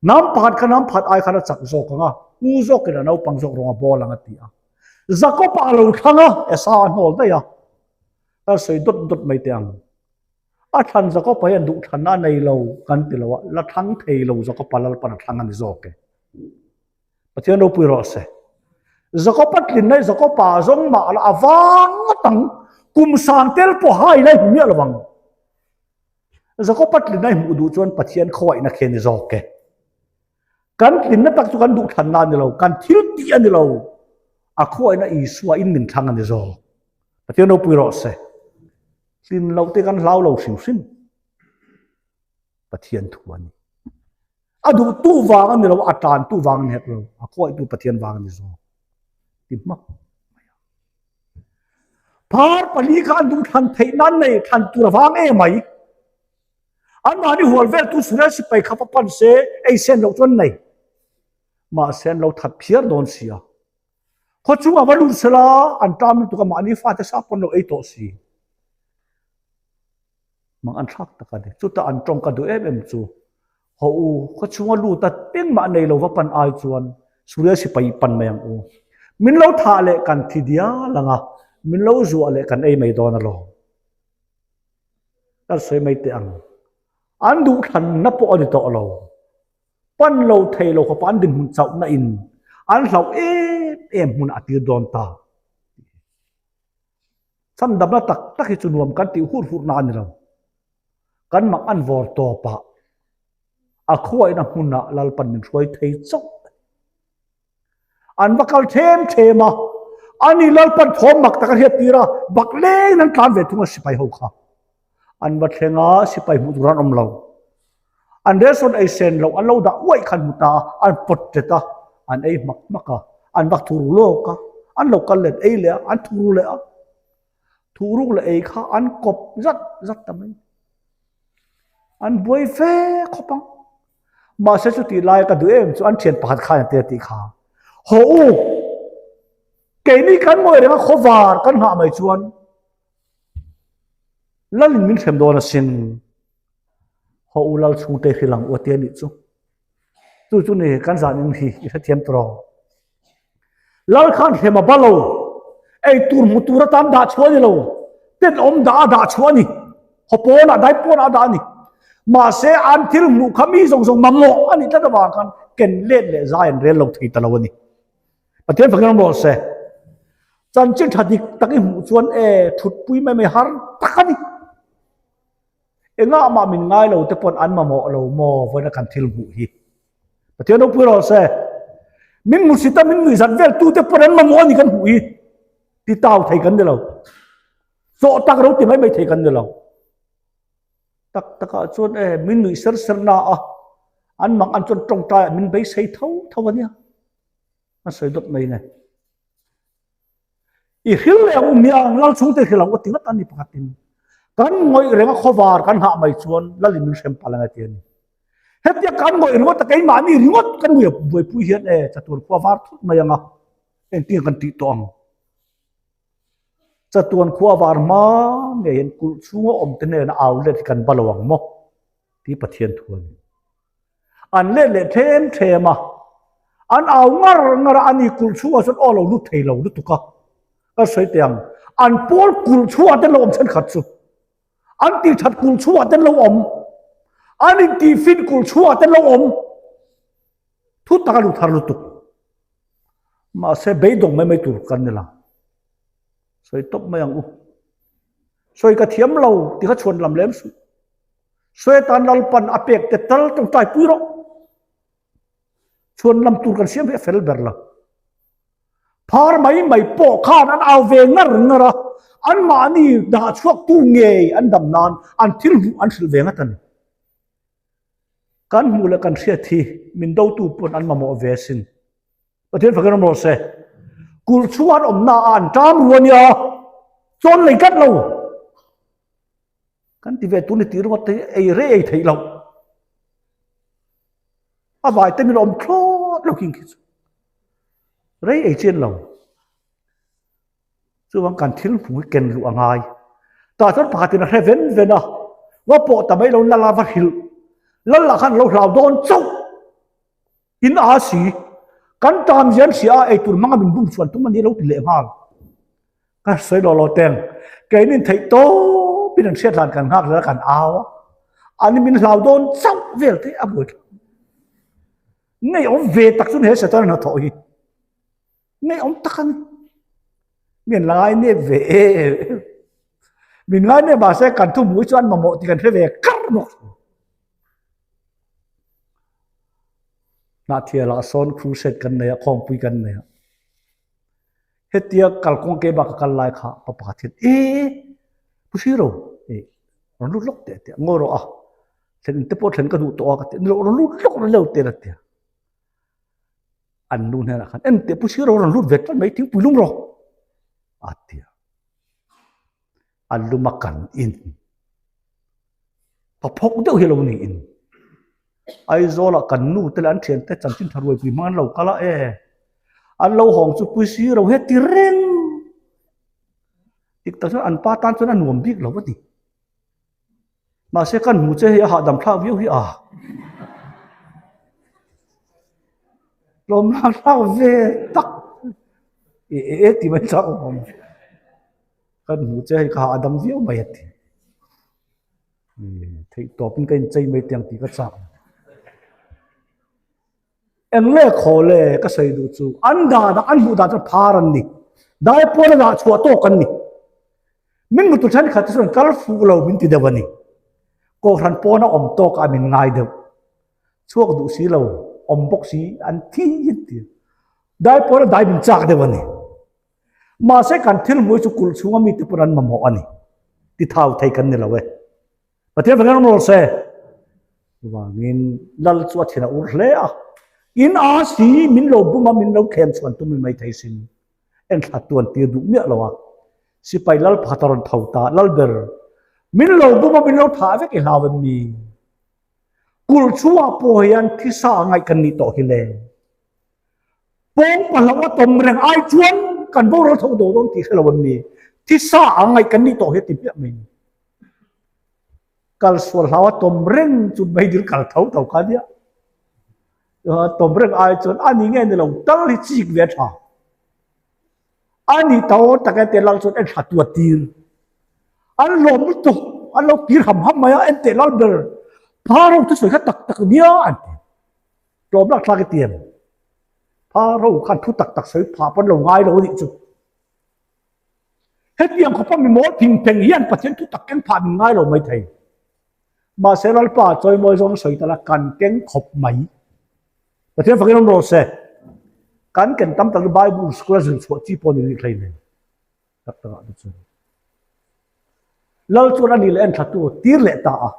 Hnam pakhat kha hnam pakhat ai khan a chak zawk ang a, u zawkin a naupang zawk rawng a bawl ang a ti a. Jakoba a lo thlang a, Esau a hnawl daih a. Ka sawi dawt dawt mai teh ang. A thlan Jakoba hian duhthlanna a nei lo kan ti lo a, la thlang thei lo Jakoba Lalpan a thlang a ni zawk e. Pathian ropui rawh se. Jakoba tlinna hi Jakoba zawng mah la a vang ngawt ang, kum sang tel pawh hai lai hmu miah lo ang. Jakoba tlinna hi hmuh duh chuan Pathian khawaihna khi a ni zawk e. Kan tlinna tak chu kan duhthlanna a ni lo, kan thil tih a ni lo, a khawaihna Isua in min thlang a ni zawk. Pathian ropui rawh se. Tlin loh te kan hlau lo hrim hrim. Pathian thu a ni. A duhtu vang a ni lo, a tantu vang a ni hek lo, a khawitu Pathian vang a ni zawk. Ti hmak mai a. Phar pali kha an duh thlan theih nan nei thlan tur a vang e mai. Anmahni hual veltu Suria sipai kha va pan se, ei sen loh chuan nei. Mahse an lo that phiar dawn sia. Khaw chungah va lut sela an ṭam lutuk a, mahni fate sa pawn lo ei tawh si. Mang an thlak tak a ni. Chutah an ṭawng ka duh em em chu, Haw u, khaw chhunga lut a engmah nei lo va pan ai chuan Suria sipai pan mai ang u. Min lo thah leh kan thi dial ang a, min lo zuah leh kan ei mai dawn alawm. Kan sawi mai teh ang. An duhthlanna pawh a ni tawh lo. Pan lo thei lo khawpa an dinhmun chauhna in an hlauh em em hmun a tir dawn ta. Chhandamna tak tak hi chu nuam kan tih hur hurna a ni lo. Kan mak an vawr tawpah a khuaihna hmunah Lalpan min hruai thei chauh a ni. An va kal them them a, ani Lalpan thawm mak tak a hriat tir a, bak lengin an tlan ve thung a sipai ho kha. An va thleng a, sipai hmuh tur an awm lo. An restaurant ei sen loh an lo dah uaih kha an hmu ta a, an pawt tet a, an ei hmak hmak a, an va thuru lawk a, an lo kal let ei leh a, an thuru leh a. Thuruk leh ei kha an kawp zat zat ta mai. An buai fe khawp ang. Mahse chutih lai ka duh em chu an thian pakhat khan a tia tih kha. Haw u! Keini kan ngawih reng a khawvar kan nghah mai chuan Lalin min hrem dawn asin. Haw u Lal chhungte hrilh ang u a ti a nih chu. Chu chu ni kan zan in hi i hrethiam tawh rawh. Lal khan hrem a ba lo. Ei tur hmu tur atan dah chhuah a ni lo. Tenawm dah a dah chhuah a ni. Haw pawnah dai pawnah a dah a ni. Mahse an thil hmuh kha mi zawng zawng mamawh a nih tlat avang khan ken let leh zai an rel lo thei ta lo a ni. Pathian fakin awm rawh se. Chanchin tha dik tak i hmuh chuan e thutpui mai mai har tak a ni. Engah mah min ngai lo te pawn an mamawh lo maw vawiina kan thil hmuh hi. Pathian ropui rawh se. Min hmusit a min nuihzat vel tu te pawn an mamawh a ni kan hmuh hi. Ti tau thei kan ni lo. Chawh tak ro ti mai mai thei kan ni lo. Tak takah chuan e min nuih ser ser na a an mang an chuan tawngtai ah min beisei tho tho a nia. A sawi dawt mai nge. I hril leh ang um hian lal chhungte hril ang u ti ngat a ni pakhatin. Kan ngawih reng a khawvar kan nghah mai chuan lalin min hrem palh ang e ti a ni. Hetia kan ngawih ringawt a keimahni ringawt kan buai buaipui hian e chatuan khua var thut mai ang a, engtin kan tih tawh ang. Chatuan khua var hma ngei hian kulh chhunga awmte hnena au let hi kan ba lo ang maw tih Pathian thu a ni. An let leh thlem thlem a, an au ngar ngar a, ani kulh chhuah chuan aw lo lut thei lo lutuk a, ka sawi teh ang, an pawl kulh chhuah te lo awm thenkhat chu, an tih that kulh chhuah te lo awm, an intih fin kulh chhuah te lo awm, thu tak a lut har lutuk. Mahse beidawng mai mai tur kan ni lo, sawi tawp mai ang u. Sawi ka thiam lo ti kha chhuan lam lem suh. Swetan Lalpan a pek te tal tawngtai pui rawh. Chhuan lam tur kan siam hi a fel ber lo. Phar mai mai pawh khan an au ve ngar ngar a, anmahni dah chhuak tu ngei an dam nan an thil hmuh an hrilh ve ngat a ni. Kan hmuh leh kan hriat hi min dotu pawn an mamawh ve asin. Pathian fakin awm rawh se. Kulh chhuan awmna ah an ṭam ru a nia, chawn lei tlat lo. Kan ti ve tun i tih ringawt te hi ei rei ei theih loh. A vai te min awm thlawt lo khing khi chu. Rei ei chian lo. Chuvang kan thil hmu hi ken luh a ngai. Tah chuan pakhatin a hre ven ven a, va pawh ta mai lo lal a va hrilh. Lal lah khan a lo hlau dawn chauh. In a si, kan tan zian hria a eitur hmanga min bum chhuan tum a ni lo ti leh nghal. Ka sawi lo lo teng, keinin theih tawpin an hriat hlan kan nghak zel a kan au a, ani min hlau dawn chauh vel te a buai thlak. Ngeiawm ve tak chu ni he Satan hnathawh hi. Ngeiawm tak a ni. Mi an la ngai nep ve e. Min ngai nep mahse kan thu hmuh hi chu an mamawh tih kan hre ve kar bawk. Hnahthialah sawn crusade kan nei a, khawngpui kan nei a. Hetia kalkawng ke bak a kal lai kha pa pakhat hian e Pu Hiro e rawn lut lawk teh a ti a, ngawi rawh a, thlen in te pawh thlen ka duh tawh a ka ti a, ni lo rawn lut lawk rawn leu teh a ti a. An nu hnenah khan en teh Pu Hiro rawn lut ve tlat mai thingpui lum rawh a ti a. A lum a kan in. Pa phawk deuh hi lo niin Aizawlah kan nu te leh an thian te chanchin tha ruaipui hmang an lo kal a e an lo hawng chu pui si ro he ti reng dik tak chuan an pa tan chuan a nuam bik lo a ni mahse kan hmu che hi a hahdam thlak viau hi a tlawmna thlak ve tak e e ti mai chak awm. Kan hmuh che hei ka hahdam viau mai a ti. Theih tawpin ka inchei mai tiang tih ka chak. Eng le khaw le ka sawi duh chu an danah an hmuh dan chuan phar an ni. Dai pawn a dah chhuah tawk an ni. Min hmutu thenkhat te chuan kal fuh lo min ti deuh a ni. Kohhran pawna awm tawkah min ngai deuh. Chhuak duh si lo, awm bawk si an thi an ti. Dai pawna dai min chak deuh a ni. Mahse kan thil hmui chu kulh chhunga mite pawn an mamawh a ni. Ti thau thei kan ni lo e. Pathian fang hian rawl se. Chuvangin Lal chu a thin a ur hle a. In a si min lo bum a min lo thlem chhuan tum i mai thei sin. Enthla tuan tir duh miah lo a. Sipai Lal pakhat a rawn tho ta, Lal ber, min lo bum a min lo thah vek i hlau em mi? Kulh chhungah pawh hian thisa a ngaih kan nih tawh hi le. Pawng pahlo a tawm reng ai chuan. kan boral tho do dawn tih hre lo an ni. Thisa a ngaih kan nih tawh hi a ti hmiah mai. Kal sual hlau a tawm reng chu meidil kal tho tho kha nia. Tawm reng ai chuan a ni nge ni lo tal hi chik ve a tha. A ni tho tak e te lal chuan en thla tu a tir. An lawm lutuk, an lo kir ham ham mai a, en teh lal ber Pharo thusawi kha tak tak nia an ti. Tlawm lak thlak i ti em? Pharo khan thu tak tak sawi phah pawn lo ngai lo a nih chu. Hetiang khawpa mi mawl phing pheng hian Pathian thu tak keng phah min ngai lo mai thei. Mahse Lalpa chawimawi zawng sawi ta la kan keng khawp mai. Pathian fakin awm rawh se. Kan ken tam tak hi Bible school a zir chhuah chi pawh ni rih hlei nen. Tak tak ah te chuan. Lal chuan a nih leh en thla tu tir leh ta a.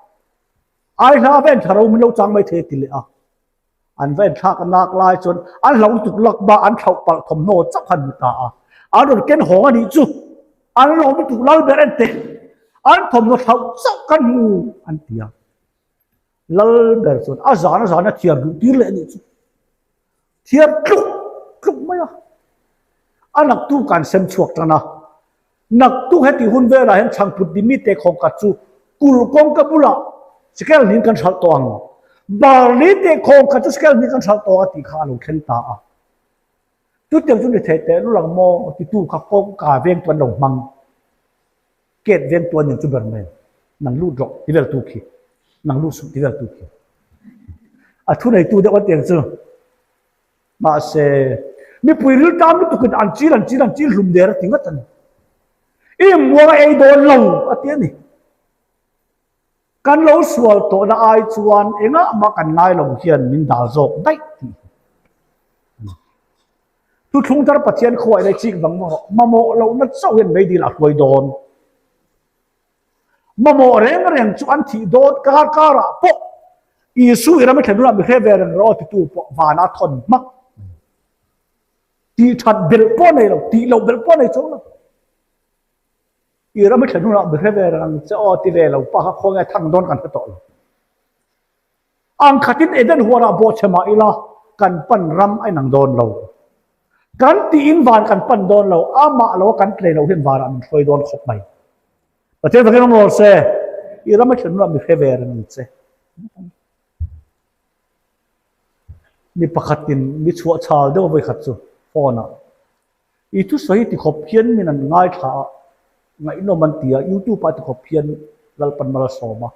Ai hla va en thla ro min lo chang mai thei a ti leh a. An va en thlak a nak lai chuan an hlo lutuk lak ba an thlauh palh thawmhnaw chauh khan hmu ta a. An rawn ken hawng a nih chu. An lo lutuk lal ber en teh. An thawmhnaw thlauh chauh kan hmu an ti a. Lal ber chuan a zan a zan a thiar duh tir leh a nih chu. Thiar tluk tluk mai a. A naktuk kan sem chhuak tan a. Naktuk heti hun velah hian chhangphut dimi te khawngkhat chu kulh kawngka bulah sikel hnin kan hralh tawh ang. Barli te khawngkhat chu sikel hnin kan hralh tawh ang a tih kha a lo thleng ta a. Chutiang chu ni thei teh lul ang maw titu kha kawngka veng chu an lo hmang. Gate veng tuan ning chu ber mai. Nang lut rawh ti vel tu khi. Nang lut suh ti vel tu khi. A thu neitu deuh an tiang chu. Mahse, mipui riltam lutukin an chil an chil an chil hlum der a ti ngat a ni. I muang a ei dawn lo a ti a ni. Kan lo sual tawhna ai chuan engah mah kan ngai lo hian min dal zawk daih tih hi a ni. Thuthlung thar Pathian khuaih leh chik vang maw mamawh lohna chauh hian meidil a hruai dawn. Mamawh reng reng chu an thih dawn kar karah pawh Isu i ram i thlen hunah mi hre ve reng rawh aw titu pawh vana thawn hmak mai. Tih that belh pawh nei lo, tih loh belh pawh nei chuang lo. I ram i thlen hunah mi hre ve reng ang che aw ti ve lo pa kha khawnge thang dawn kan hre tawh lo. Ang khatin Eden huanah bawhchhe mah ila kan pan ram a inang dawn lo. Kan tiin van kan pan dawn lo, amah lo a kan tlei loh hian vanah min hruai dawn khawp mai. Pathian fakin awm rawh se, i ram a thlen hunah mi hre ve reng ang che. Mi pakhatin mi chhuah chhal deuh vawi khat chu phone ah i thusawi ti khawp hian min an ngaithla a, ngaihnawm an ti a, youtube ah ti khawp hian Lalpan mal a sawm a.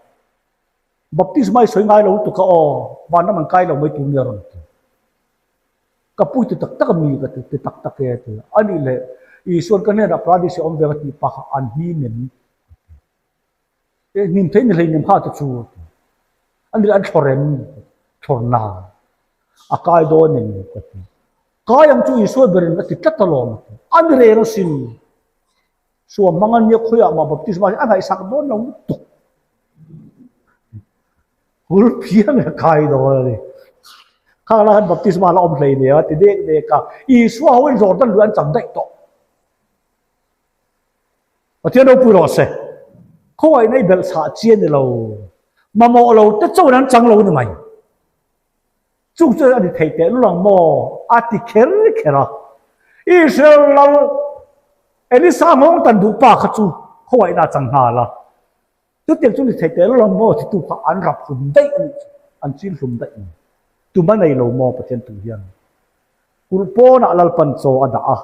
Baptisma i sawi ngai lo lutuk a aw, vanram an kai lo mai tur nia rawn ti. Ka pui ti tak tak a mi ka ti, ti tak tak e a ti. A nih leh Isua'n ka hnenah Paradis-i awm ve ka tih pah kha an hnim em? A ti. E hnim thei ni hleinem kha ti chu a ti. A nih leh an thlawr em? Thlawr na. A kai dawn em? Ka ti. Kai ang chu Isua berin a ti tlat alawm a ti. A ni reng asin. Suam hmang a nia khawiah mah baptisma hi a ngaihsak dawn lo lutuk. Hul phiang a kai dawn a ni. Khang lai khan baptisma la awm hlei nia ti dek dek a. Isua ho in Jordan lui an cham daih tawh. Pathian ropui rawh se. Khawngaihna i belh chhah chi a ni lo. Mamawh lo te chauhin an chang lo ni mai. Chung chuan a ni thei teh lul ang maw? a ti kher kher a. Israel lal Elisa nghawng tan duh pa kha chu khawngaihna a chang nghal a. Chutiang chu ni thei teh lul ang maw? Titu kha an rap hlum daih a nih chu, an chil hlum daih a ni. Tum a nei lo maw Pathian tu hian? Kulh pawnah Lalpan chaw a dah a,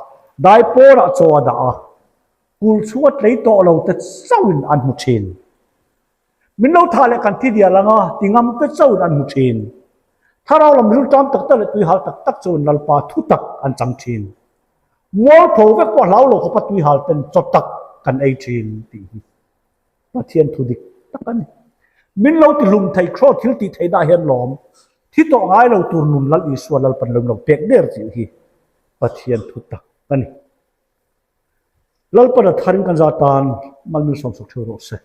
dai pawnah chaw a dah a, kulh chhunga tlei tawh lo te chauhin an hmu thin. Min lo thah leh kan thi dial anga ti ngam te chauhin an hmu thin. Thlarau lam rilṭam tak tak leh tuihal tak tak chauhin Lalpa thu tak an chang thin. Mualpho vek pawh hlau lo khawpa tuihal ten chaw tak kan ei thin tih hi Pathian thu dik tak a ni. Min lo ti hlum thei khraw thil tih theihna hian lawm thi tawh ngai lo tur nun Lal Isua Lalpan lo lo pek der tih hi Pathian thu tak a ni. Lalpan a tharin kan za tan mal min sawmsak theuh rawh se.